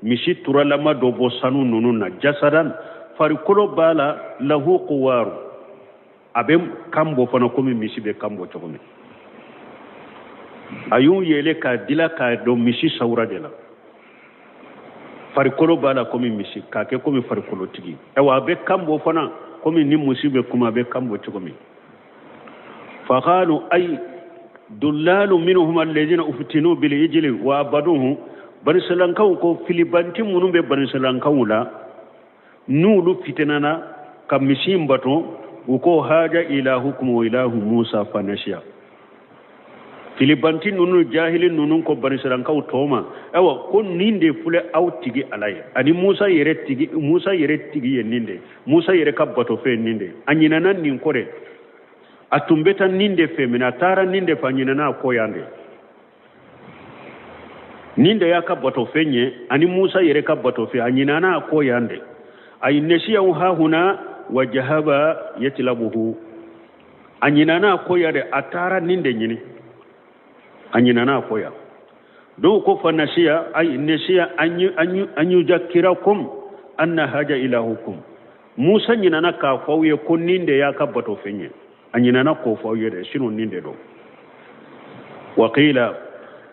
misi turalama dɔ bɔ sanu ninnu na. Jasadan, farikolo b'a la, lahu kuwaru, a bɛ kan bɔ fana komi misi bɛ kan bɔ cogo min. A y'u yɛlɛ k'a dila k'a dɔn misi sawura de la, farikolo b'a la komi misi, k'a kɛ komi farikolotigi. Ayiwa, a bɛ kan bɔ fana komi ni misi bɛ kuma, a bɛ kan bɔ cogo min. Faqalu ay dullalu minhum alladhina uftinu bil ijli wa abaduhu. Banisalankaw ko filibanti minnu bɛ banisalankaw la, n'olu fitinana ka misi in bato, u ko haja ilahukum wa ilahu Musa fanasiya. Filibanti ninnu, jahili ninnu ko banisalankaw tɔw ma, ayiwa, ko nin de filɛ aw tigi Ala ye, ani Musa yɛrɛ tigi, Musa yɛrɛ tigi ye nin de, Musa yɛrɛ ka batofɛn nin de. A ɲinana nin kɔ dɛ, a tun bɛ taa nin de fɛ, mɛ a taara nin de fɛ, a ɲinana a kɔ yan de. Nin de y'a ka batofɛn ye, ani Musa yɛrɛ ka batofɛn, a ɲinana a kɔ yan de. A ye nesiyaw hahuna wa jahaba yatilabuhu, a ɲinana a kɔ yan de, a taara nin de ɲini, a ɲinana a kɔ yan. Dɔw ko fa nasiya ay nesiya an yuzakirakum anna haja ilahukum. Musa ɲinana k'a fɔ aw ye ko nin de y'a ka batofɛn ye, a ɲinana k'o fɔ aw ye dɛ, sinon nin de don. Waqila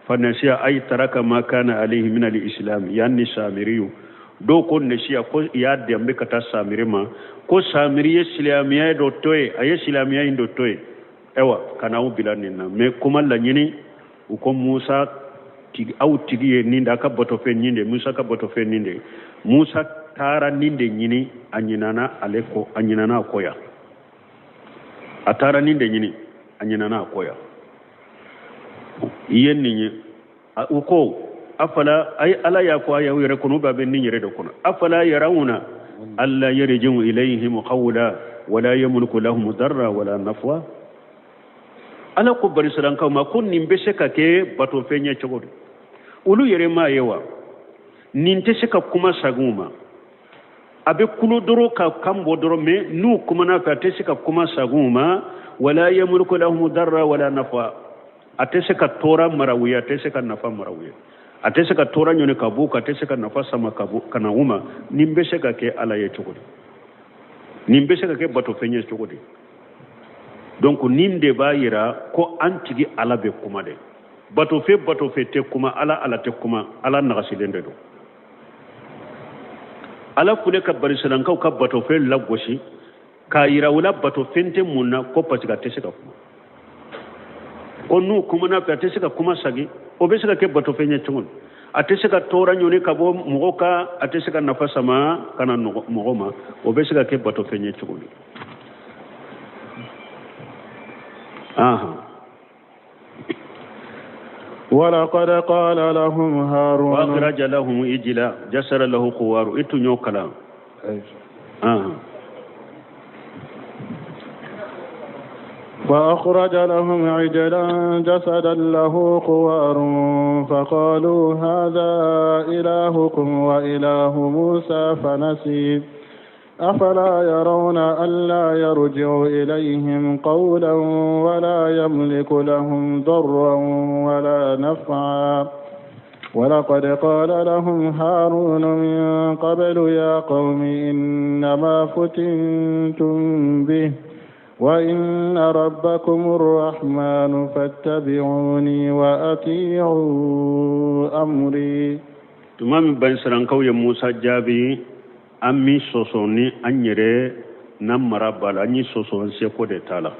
fa nasiya ay taraka ma kana alayhi min al-islam yanni Samiriyu. Dɔw ko nesiya ko y'a danbe ka taa Samiri ma, ko Samiri ye silamɛya dɔ to yen, a ye silamɛya in dɔ to yen. Ayiwa, ka n'aw bila nin na. Mɛ kuma laɲini, u ko Musa tigi, aw tigi ye nin de, a ka batofɛn nin de, Musa ka batofɛn nin de. Musa taara nin de ɲini, a ɲinana ale kɔ, a ɲinana a kɔ yan. A taara nin de ɲini, a ɲinana a kɔ yan. I ye nin ye, u ko afala ay Ala y'a fɔ a y'aw yɛrɛ kɔnɔ, ba bɛ nin yɛrɛ de kɔnɔ. Afala yarawna alla yarji'u ilayhim qawla wala yamliku lahum darra wala nafwa. Ala ko banisiralankaw ma ko nin bɛ se ka kɛ batofɛn ye cogo di? Olu yɛrɛ m'a ye wa nin tɛ se ka kuma sagin u ma. A bɛ kulo dɔrɔn ka kan bɔ dɔrɔn, mais n'u kumana fɛ, a tɛ se ka kuma sagin u ma. Wala yamliku lahum darra wala nafa. A tɛ se ka tɔɔrɔ mara u ye, a tɛ se ka nafa mara u ye, a tɛ se ka tɔɔrɔ ɲɔni ka b'u kan, a tɛ se ka nafa sama ka bɔ ka na u ma. Nin bɛ se ka kɛ Ala ye cogo di? Nin bɛ se ka kɛ batofɛn ye cogo di? Donc nin de b'a yira ko an tigi Ala bɛ kuma de. Batofɛn batofɛn tɛ kuma, Ala Ala tɛ kuma, Ala nagasilen de don. Ala filɛ ka banisirankaw ka batofɛn lagosi k'a yira u la batofɛn tɛ mun na, ko parce que a tɛ se ka kuma, ko n'u kumana fɛ, a tɛ se ka kuma sagi. O bɛ se ka kɛ batofɛn ye cogo di? A tɛ se ka tɔɔrɔ ɲɔni ka bɔ mɔgɔ kan, a tɛ se ka nafa sama ka na mɔgɔ ma. O bɛ se ka kɛ batofɛn ye cogo di? Ahan. ولقد قال لهم هارون وأخرج لهم عجلا جسدا له خوار. I tun y'o kalan. فأخرج لهم عجلا جسدا له خوار فقالوا هذا إلهكم وإله موسى فنسي أفلا يرون ألا يرجع إليهم قولا ولا يملك لهم ضرا ولا نفعا ولقد قال لهم هارون من قبل يا قوم إنما فتنتم به وإن ربكم الرحمن فاتبعوني وأطيعوا أمري. Tuma min banisirankaw ye Musa jaabi, an m'i sɔsɔ ni an yɛrɛ n'an mara b'a la, an y'i sɔsɔ an seko de t'a la.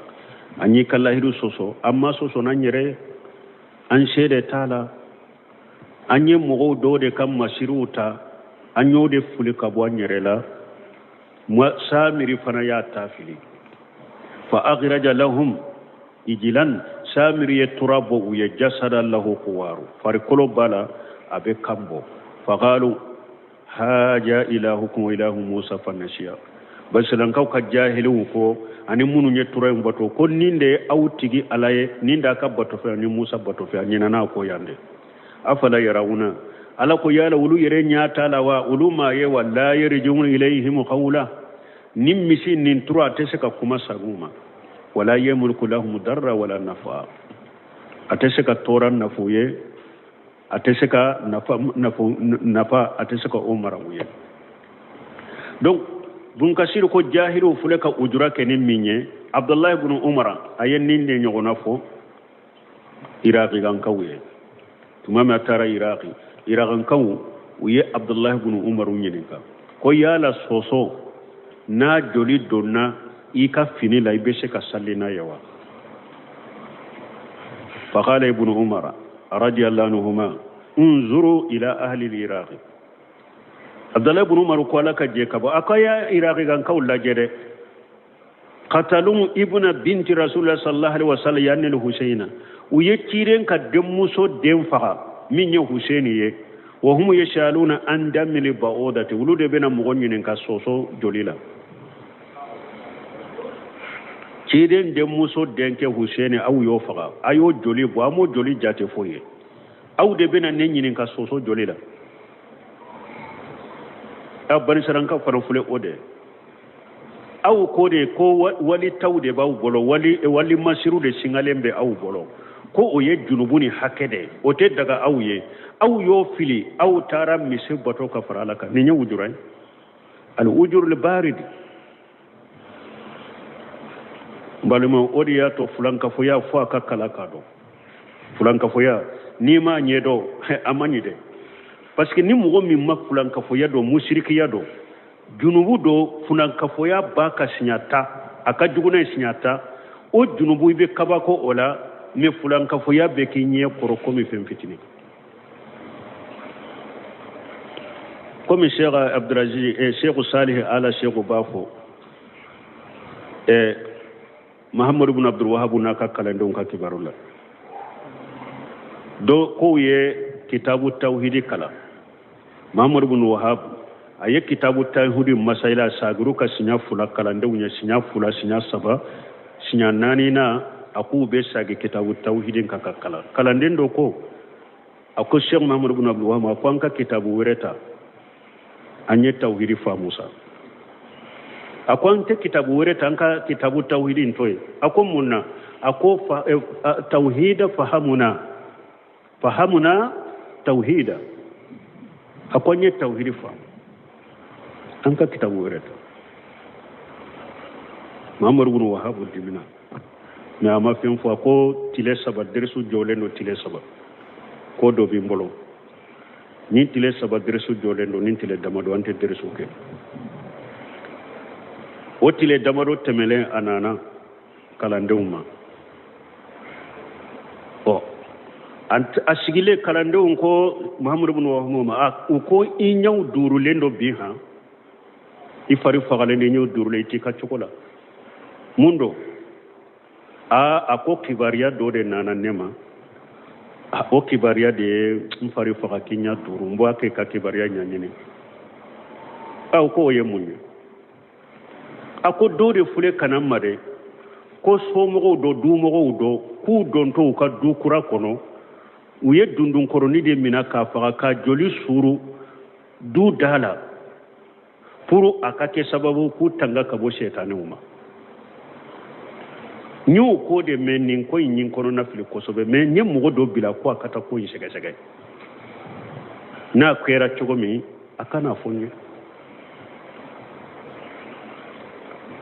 An y'i ka lahidu sɔsɔ, an ma sɔsɔ n'an yɛrɛ, an se de t'a la. An ye mɔgɔw dɔw de ka masiriw ta, an y'o de fili ka bɔ an yɛrɛ la. Samiri fana y'a ta fili. Fa akhraja lahum ijilan, Samiri ye tura bɔ u ye, jasadan lahu kuwaru, farikolo b'a la, a bɛ kan bɔ. Faqalu haja ilahukum wa ilahu Musa fanasiya. Basilankaw ka jahiliw ko ani minnu ye tura in bato, ko nin de ye aw tigi Ala ye, nin d'a ka batofɛn ani Musa batofɛn, a ɲinana ko yan de. Afala yarawuna, Ala ko yala olu yɛrɛ ɲɛ t'a la wa? Olu m'a ye wa? La yarji'u ilayhim qawla, nin misi nin tura a tɛ se ka kuma sagin u ma. Wala yamliku lahum darra wala nafa, a tɛ se ka tɔɔrɔ nafu ye, a tɛ se ka nafa nafa, a tɛ se ka o mara u ye. Donc Bunkasiri ko jahiliw filɛ ka ujura kɛ ni min ye, Abdullahi ibn Umar a ye nin de ɲɔgɔnna fɔ Irakikankaw ye. Tuma min a taara Iraki, Irakankaw u ye Abdullahi ibn Umar ɲininka ko yala soso n'a joli donna i ka fini la, i bɛ se ka sali n'a ye wa? Faqala ibn Umar radiyallahu anhuma unzuru ila ahli al-Iraq. Abdullahi ibn Umar ko Ala ka jɛ ka bɔ a ko ya Irakikankaw lajɛ dɛ, qatalu ibna binti rasulullah sallallahu alaihi wasallam yani al-Husayna, u ye ciden ka denmuso den faga min ye Huseyni ye. Wa hum yashaluna an damil ba'udati, olu de bɛna mɔgɔ ɲininka soso joli la. Ciden denmuso denkɛ Huseyni, aw y'o faga, a y'o joli bɔ, a m'o joli jate foyi ye, aw de bɛna ne ɲininka soso joli la. Aw banisaranka fana filɛ o de aw ko de ko wali taw de b'aw bolo, wali wali masiru de singalen bɛ aw bolo, ko o ye junubu ni hakɛ de, o tɛ daga aw ye, aw y'o fili, aw taara misi bato ka fara Ala kan. Nin ye wujura ye, al wujuru barid. Balimaw, o de y'a to fulankafoya fo a ka kala k'a dɔn. Fulankafoya n'i m'a ɲɛdɔn, a man ɲi dɛ, parce que ni mɔgɔ min ma fulankafoya dɔn, musirikiya dɔn, junubu dɔn, fulankafoya b'a ka siɲɛ ta, a ka jugu n'a ye siɲɛ ta. O junubu i bɛ kabako o la, mais fulankafoya bɛ k'i ɲɛ kɔrɔ komi fɛn fitinin. Komi Sheikh Abdulaziz, Sheikh Salih Ala Sheikh b'a fɔ, Muhammadu ibn Abdul Wahhab n'a ka kalandenw ka kibaru la, dɔ k'u ye kitabu tawhidi kalan. Muhammadu ibn Wahhab a ye kitabu tawhidi masayila sagiru ka siɲɛ fila kalandenw ye, siɲɛ fila, siɲɛ saba, siɲɛ naani na, a k'u bɛ sagi kitabu tawhidi kan ka kalan. Kalanden dɔ ko a ko Sheikh Muhammadu ibn Abdul Wahhab, a ko an ka kitabu wɛrɛ ta, an ye tawhidi faamu sa. A ko an tɛ kitabu wɛrɛ ta, an ka kitabu tawhidi in to yen. A ko mun na? A ko tawhida fahamuna, fahamuna tawhida. A ko an ye tawhidi faamu, an ka kitabu wɛrɛ ta. Muhammadu bin Wahabu dimina, mais a ma fɛn fɔ. A ko tile 3 derisu jɔlen don, tile 3 ko dɔ bɛ n bolo. Ni tile 3 derisu jɔlen don, ni tile damadɔ an tɛ derisu kɛ. O tile damadɔ tɛmɛlen, a nana kalandenw ma. Ɔ, a sigilen, kalandenw ko Muhammadu bin Wahabu ma, u ko i ɲɛw duurulen don bi han, i fari fagalen don, i ɲɛw duurulen, i t'i ka cogo la, mun don? Aa, a ko kibaruya dɔ de nana ne ma, o kibaruya de ye n fari faga k'i ɲɛ duuru, n b'a kɛ ka kibaruya ɲɛɲini. A ko o ye mun ye? A ko dɔ de filɛ ka na n ma dɛ, ko somɔgɔw dɔ, dumɔgɔw dɔ, k'u dontɔ u ka du kura kɔnɔ, u ye dundunkɔrɔnin de minɛ k'a faga, k'a joli suuru du da la pour a ka kɛ sababu k'u tanga ka bɔ sɛtanɛw ma. N y'o ko de mɛn, nin ko in ye n kɔnɔna fili kosɛbɛ, mais n ye mɔgɔ dɔ bila ko a ka taa ko in sɛgɛsɛgɛ, n'a kɛra cogo min a ka n'a fɔ n ye.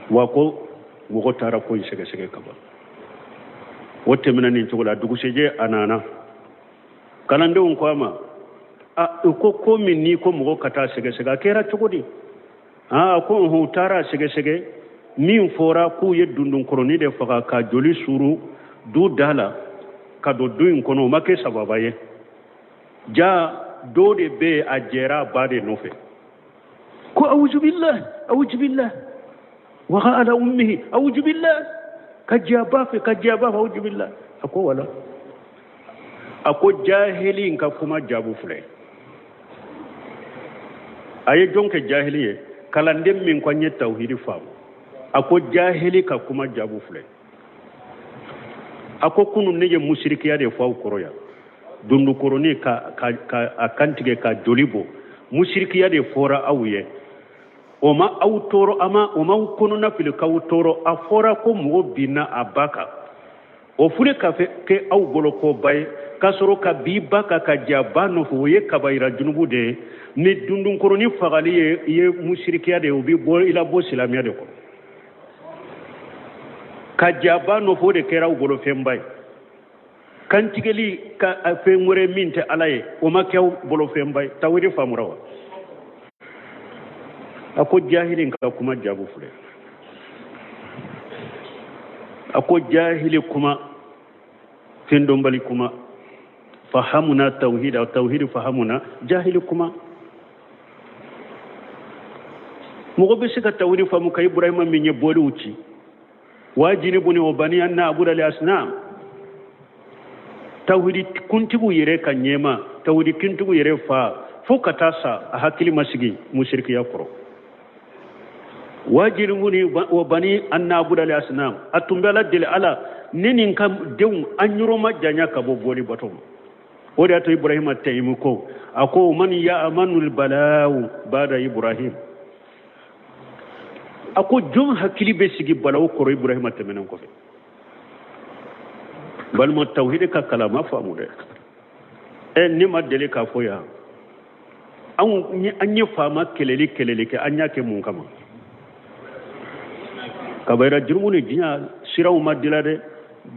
Wa ko mɔgɔ taara ko in sɛgɛsɛgɛ ka ban. O tɛmɛna nin cogo la. Dugusɛjɛ a nana, kalandenw ko a ma, a u ko ko min n'i ko mɔgɔ ka taa sɛgɛsɛgɛ, a kɛra cogo di? A ko ɔhɔn, u taara a sɛgɛsɛgɛ, min fɔra k'u ye dundunkɔrɔnin de faga ka joli suuru du da la ka don du in kɔnɔ, o ma kɛ sababa ye. Ja dɔ de bɛ yen, a jɛra a ba de nɔfɛ, ko awuzubilah, awuzubilah, waga ala ummihi, awuzubilah, ka jɛ a ba fɛ, ka jɛ a ba fɛ, awuzubilah. A ko wala, a ko jahili in ka kuma jaabu filɛ. A ye jɔn kɛ jahili ye? Kalanden min ko an ye tawhidi faamu. A ko jahili ka kuma jaabu filɛ. A ko kunun ne ye musirikiya de fɔ aw kɔrɔ yan, dundukɔrɔnin ka a kantigɛ ka joli bɔ, musirikiya de fɔra aw ye. O ma aw tɔɔrɔ, a ma o ma aw kɔnɔna fili k'aw tɔɔrɔ. A fɔra ko mɔgɔ binna a ba kan, o fure ka kɛ aw bolo koba ye, k'a sɔrɔ ka bin ba kan ka jɛ a ba nɔfɛ, o ye kabayira junubu de ye. Ni dundunkɔrɔnin fagali ye musirikiya de ye, o bɛ bɔ i la bɔ silamɛya de kɔnɔ. Ka jɛ a ba nɔfɛ, o de kɛra aw bolo fɛnba ye. Kantigɛli ka fɛn wɛrɛ min tɛ Ala ye, o ma kɛ aw bolo fɛnba ye. Tawhidi faamura wa? A ko jahili ka kuma jaabu filɛ. A ko jahili kuma, fɛn dɔnbali kuma, fahamuna tawhida, tawhidi fahamuna, jahili kuma. Mɔgɔ bɛ se ka tawhidi faamu ka Ibrahima min ye bɔliw ci, wajinibuni wa bani an na'buda al asnam. Tawhidi kuntigiw yɛrɛ ka ɲɛma, tawhidi kuntigiw yɛrɛ fa, fo ka taa sa a hakili ma sigi musirikiya kɔrɔ. Wajinibuni wa bani an na'buda al asnam, a tun bɛ Ala deli, Ala ne ni n ka denw an yɔrɔ ma janya ka bɔ bɔli bato ma. O de y'a to Ibrahima Tayimi ko, a ko man ya'manu al-bala'u ba'da Ibrahim, a ko jɔn hakili bɛ sigi balawu kɔrɔ Ibrahima tɛmɛnen kɔfɛ? Balima, tawhidi ka kalan ma faamu dɛ. Ne ma deli k'a fɔ yan, an ye faama kɛlɛli kɛlɛli kɛ, an y'a kɛ mun kama? Kabayira jurumu ni diɲɛ siraw ma dila dɛ,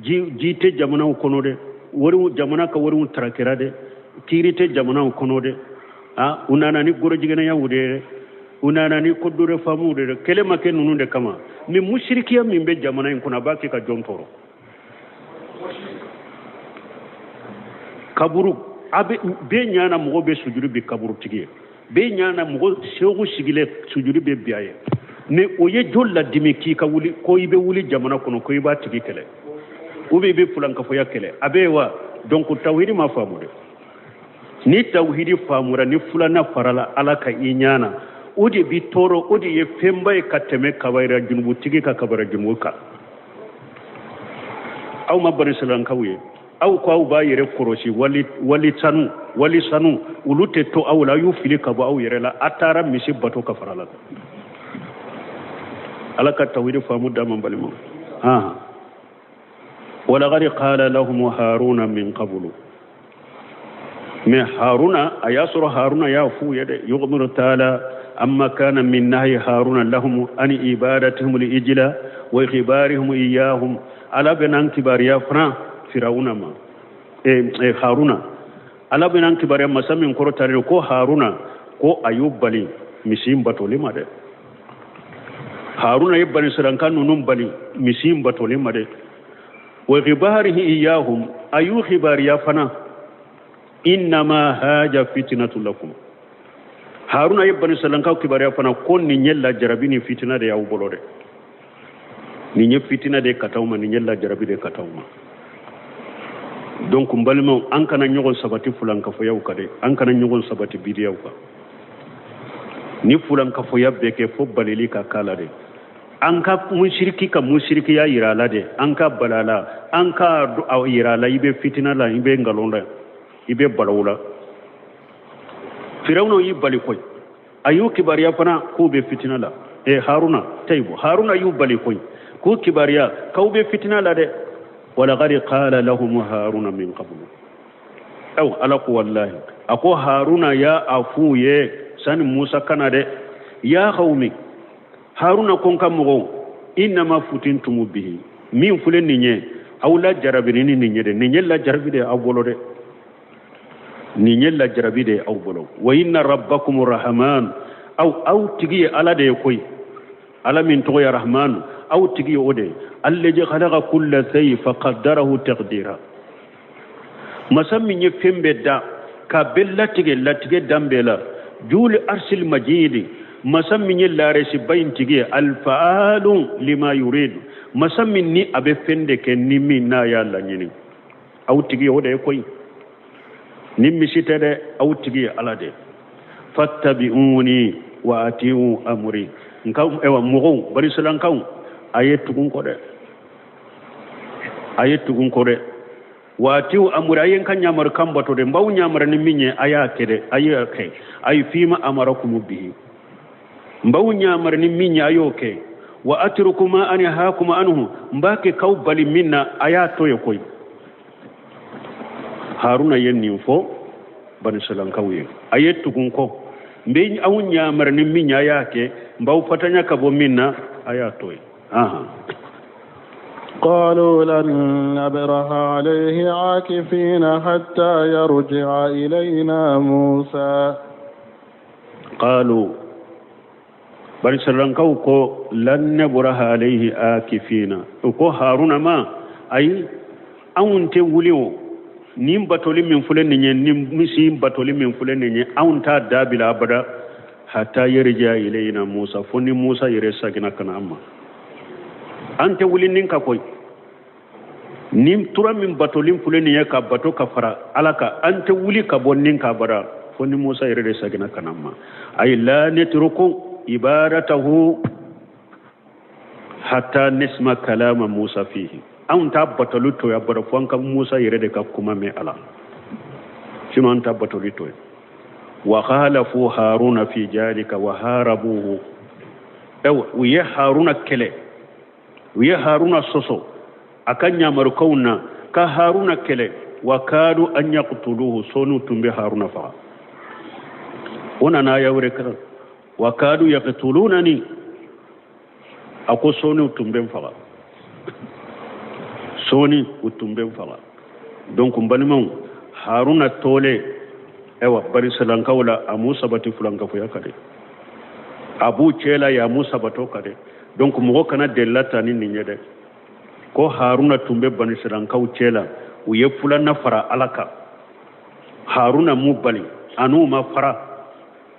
ji tɛ jamanaw kɔnɔ dɛ, wariw, jamana ka wariw tarakɛra dɛ, kiiri tɛ jamanaw kɔnɔ dɛ. U nana ni gorojigɛnɛyaw de ye dɛ, u nana ni kodore faamuw de ye dɛ. Kɛlɛ ma kɛ ninnu de kama. Ni musirikiya min bɛ jamana in kɔnɔ, a b'a kɛ ka jɔn tɔɔrɔ. Kaburu, a bɛ bɛɛ ɲana mɔgɔ bɛ sujuru bi kaburutigi ye, bɛɛ ɲana mɔgɔ segu sigilen sujuru bɛ bi a ye. Ni o ye jɔn ladimi k'i ka wuli, ko i bɛ wuli jamana kɔnɔ, ko i b'a tigi kɛlɛ, ou bien i bɛ fulankafoya kɛlɛ, a bɛ yen wa? Donc tawhidi ma faamu dɛ. Ni tawhidi faamura, ni filanan farala Ala ka i ɲana, o de bi tɔɔrɔ, o de ye fɛnba ye ka tɛmɛ kabayira junubutigi ka kabayira junubu kan. Aw ma banisilankaw ye, aw ko aw b'a yɛrɛ kɔrɔsi wali sanu, wali sanu, olu tɛ to aw la, aw y'u fili ka bɔ aw yɛrɛ la, a taara misi bato ka fara la. Ala ka tawhidi faamu d'an ma balimaw. Han, walaqad qala lahum haruna min qablu. Mais Haruna, a y'a sɔrɔ Haruna y'a f'u ye dɛ. Yukhbiru taala amma kana min nahyi Haruna lahum an ibadatihim al-ijla wa ikhbarihim iyahum. Ala bɛ n'an kibaruya fana Firawuna ma, Haruna. Ala bɛ n'an kibaruya masa min kɔrɔtalen ko Haruna ko a y'u bali misi in batoli ma dɛ. Haruna ye banisiralanka ninnu bali misi in batoli ma dɛ. Wa ikhbarihi iyahum, a y'u kibaruya fana innama haja fitnatu lakum. Haruna ye banisiralankaw kibaruya fana ko nin ye lajarabi ni fitina de y'aw bolo dɛ. Nin ye fitina de ka taa ma, nin ye lajarabi de ka taa ma. Donc n balimaw, an kana ɲɔgɔn sabati fulankafoyaw kan dɛ, an kana ɲɔgɔn sabati bidiyaw kan. Ni fulankafoya bɛ kɛ fo balili ka k'a la dɛ. An ka musiriki ka musirikiya yira a la dɛ, an ka bala la, an ka yira a la i bɛ fitina la, i bɛ nkalon la, i bɛ balawu la. Firawuna y'i bali koyi, a y'u kibaruya fana k'u bɛ fitina la. Haruna tayibu, Haruna y'u bali koyi k'u kibaruya k'aw bɛ fitina la dɛ. Walaqad qala lahum Haruna min qablu. Aw Ala ko wallahi, a ko Haruna y'a a f'u ye sani Musa ka na dɛ. Ya qawmi, Haruna ko n ka mɔgɔw, innama futintumu bihi, min filɛ nin ye aw lajarabi ni nin ye dɛ, nin ye lajarabi de ye aw bolo dɛ, nin ye lajarabi de ye aw bolo. Wa inna rabbakum rahman, aw tigi ye Ala de ye koyi, Ala min tɔgɔ ye Rahman, aw tigi ye o de ye. Allazi khalaqa kulla shay fa qaddarahu taqdira, masa min ye fɛn bɛɛ da k'a bɛɛ latigɛ latigɛ dan bɛɛ la. Juli arsil majidi, masa min ye laresiba in tigi ye. Alfaalu lima yuridu, masa min ni a bɛ fɛn de kɛ ni min n'a y'a laɲini. Aw tigi ye o de ye koyi, ni misi tɛ dɛ, aw tigi ye Ala de ye. Fattabi'uni wa ati'u amri. Nka ewa mɔgɔw, banisilankaw, a ye tugu n kɔ dɛ, a ye tugu n kɔ dɛ. Wa ati'u amri, a ye n ka ɲamarukan bato dɛ, n b'aw ɲamara ni min ye a y'a kɛ dɛ, a y'a kɛ. A ye fima amarakumu bihi, n b'aw ɲamara ni min ye a y'o kɛ. Wa atruku ma anhakum anhu, n b'a kɛ k'aw bali min na a y'a to ye koyi. Haruna ye nin fɔ banisilankaw ye, a ye tugu n kɔ, n bɛ aw ɲamara ni min ye a y'a kɛ, n b'aw fatanya ka bɔ min na a y'a to ye. قالوا لن نبرح عليه عاكفين حتى يرجع إلينا موسى. قالوا banisilankaw ko lan nabraha alayhi akifina, u ko Haruna ma ayi, anw tɛ wuli o nin batoli min filɛ nin ye, nin misi batoli min filɛ nin ye, anw t'a dabila abada hatta yarji'a ilayna Musa, fo ni Musa yɛrɛ seginna ka na an ma. An tɛ wuli nin kan koyi, nin tura min batoli filɛ nin ye ka bato ka fara Ala kan, an tɛ wuli ka bɔ nin kan abada fo ni Musa yɛrɛ de seginna ka na an ma. Ayi, la netruku ibadatahu hatta nisma kalama Musa fihi, anw t'a batoli to yen abada fo an ka Musa yɛrɛ de ka kuma mɛn a la, sinon an t'a batoli to yen. Wa khalafu Haruna fi jalika wa harabuhu, ayiwa u ye Haruna kɛlɛ, u ye Haruna sɔsɔ a ka ɲamarukanw na ka Haruna kɛlɛ. Wa kadu an yaqtuluhu, sɔɔni tun bɛ Haruna faga. O nana aya wɛrɛ kan, wa kadu yaqtulunani, a ko sɔɔni tun bɛ n faga, sɔɔni u tun bɛ n faga. Donc n balimaw, Haruna tolen ayiwa banisilankaw la, a m'u sabati fulankafoya kan dɛ, a b'u cɛ la yen, a m'u sabat'o kan dɛ. Donc mɔgɔ kana delila ta ni nin ye dɛ, ko Haruna tun bɛ banisilankaw cɛ la, u ye filanan fara Ala kan, Haruna m'u bali, a n'u ma fara,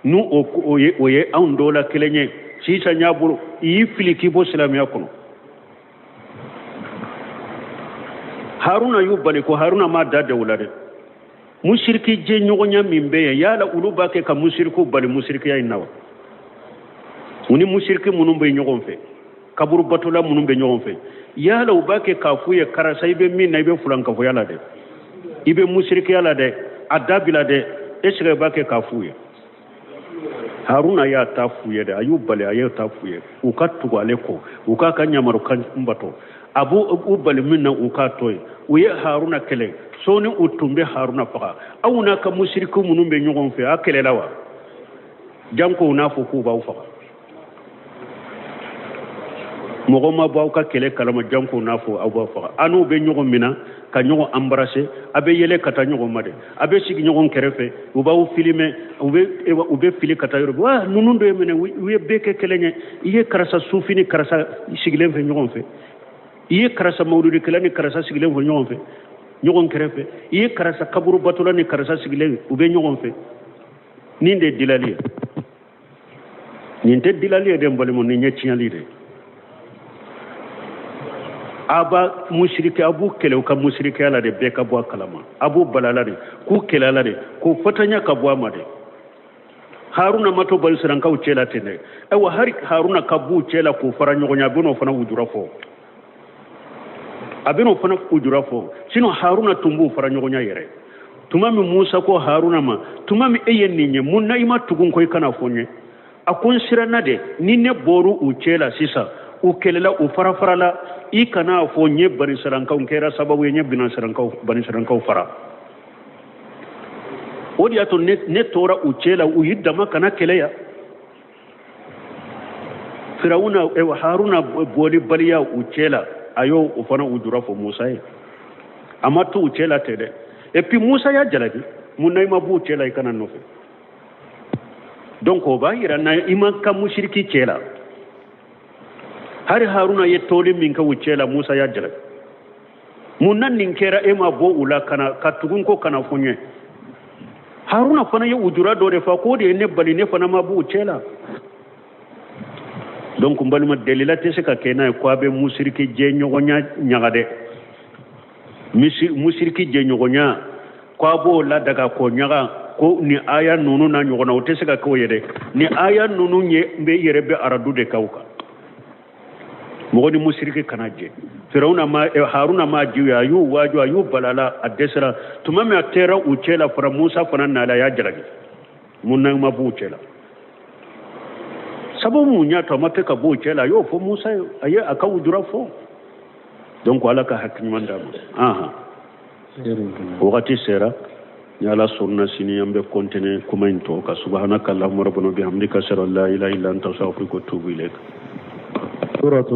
n'u o ye anw dɔ la kelen ye. Sisan y'a bolo i y'i fili k'i bɔ silamɛya kɔnɔ. Haruna y'u bali ko Haruna m'a da de u la dɛ. Musiriki jɛɲɔgɔnya min bɛ yen, yala olu b'a kɛ ka musirikiw bali musirikiya in na wa? U ni musiriki minnu bɛ ɲɔgɔn fɛ, kaburu batola minnu bɛ ɲɔgɔn fɛ, yala u b'a kɛ k'a f'u ye karisa i bɛ min na, i bɛ fulankafoya la dɛ, i bɛ musirikiya la dɛ, a dabila dɛ, est ce que u b'a kɛ k'a f'u ye? Haruna y'a ta f'u ye dɛ, a y'u bali, a y'u ta f'u ye u ka tugu ale kɔ, u k'a ka ɲamarukan bato, a b'u bali min na u k'a to yen. U ye Haruna kɛlɛ, sɔɔni u tun bɛ Haruna faga. Aw n'a ka musiriku minnu bɛ ɲɔgɔn fɛ, a kɛlɛla wa? Janko u n'a fɔ k'u b'aw faga. Mɔgɔ ma bɔ aw ka kɛlɛ kalama, janko n'a fɔ aw b'aw faga. A n'u bɛ ɲɔgɔn minɛ ka ɲɔgɔn embrasser, a bɛ yɛlɛ ka taa ɲɔgɔn ma dɛ, a bɛ sigi ɲɔgɔn kɛrɛfɛ, u b'aw filmer, u bɛ fili ka taa yɔrɔ wa ninnu dɔ ye minɛ, u ye bɛɛ kɛ kelen ye. I ye karisa sufi ni karisa sigilen fɛ ɲɔgɔn fɛ, i ye karisa mawuludikɛla ni karisa sigilen fɛ ɲɔgɔn fɛ, ɲɔgɔn kɛrɛfɛ, i ye karisa kaburu batola ni karisa sigilen, u bɛ ɲɔgɔn fɛ. Nin de ye dilali ye. Nin tɛ dilali ye dɛ, n balimaw, nin ye tiɲɛli de ye. A b'a musirike, a b'u kɛlɛ u ka musirikeya la de, bɛɛ ka bɔ a kalama. A b'u balala de, k'u kɛlɛ la de, k'u fatanya ka bɔ a ma de. Haruna ma to banisirankaw cɛ la ten dɛ. Ayiwa, hari Haruna ka b'u cɛ la k'u fara ɲɔgɔn ɲɛ, a bɛn'o fana wujura fɔ, a bɛn'o fana ujura fɔ. Sinon Haruna tun b'u fara ɲɔgɔn ɲɛ yɛrɛ. Tuma min Musa ko Haruna ma, tuma min e ye nin ye, mun na i ma tugu n kɔ i kana fɔ n ye? A ko n siranna de, ni ne bɔr'u u cɛ la sisan, u kɛlɛla, u farafarala, i kana fɔ n ye banisirankaw, n kɛra sababu ye n ye banisirankaw fara. O de y'a to ne tora u cɛ la, u y'i dama kana kɛlɛ ya. Firawuna, Haruna bɔlibaliya u cɛ la, a y'o o fana ujura fɔ Musa ye. A ma to u cɛ la ten dɛ. Et puis Musa y'a jalaki, mun na i ma b'u cɛ la i kana nɔfɛ? Donc o b'a yira na i ma ka musiriki cɛ la. Hari Haruna ye toli min kɛ u cɛ la, Musa y'a jalaki, mun na nin kɛra, e ma bɔ u la kana ka tugun ko kana fɔ n ye? Haruna fana ye ujura dɔ de fɔ k'o de ye ne bali, ne fana ma b'u cɛ la. Donc n balima, delila tɛ se ka kɛ n'a ye ko a bɛ musiriki jɛɲɔgɔnya ɲaga dɛ. Musiriki jɛɲɔgɔnya ko a b'o ladaga k'o ɲaga ko ni aya ninnu na ɲɔgɔn na, o tɛ se ka k'o ye dɛ. Ni aya ninnu ye n bɛ yɛrɛ bɛ aradu de k'aw kan. Mɔgɔ ni musiriki kana jɛ. Firawuna ma, Haruna ma jiw ye, a y'u waaju, a y'u balala, a dɛsɛra. Tuma min a tɛra u cɛ la fana, Musa fana nala, a y'a jalaki, mun na ma b'u cɛ la? Sababu mun y'a to a ma kɛ ka b'u cɛ la, a y'o fɔ Musa ye, a ye a ka wujura fɔ. Donc Ala ka hakili ɲuman d'a ma. Ahan, wagati sera. Ni Ala sɔnna, sini an bɛ continuer kuma in tɔ kan. Subhanaka allahumma rabbana bihamdika, ashhadu an la ilaha illa anta, astaghfiruka wa atubu ilaik. Suratu.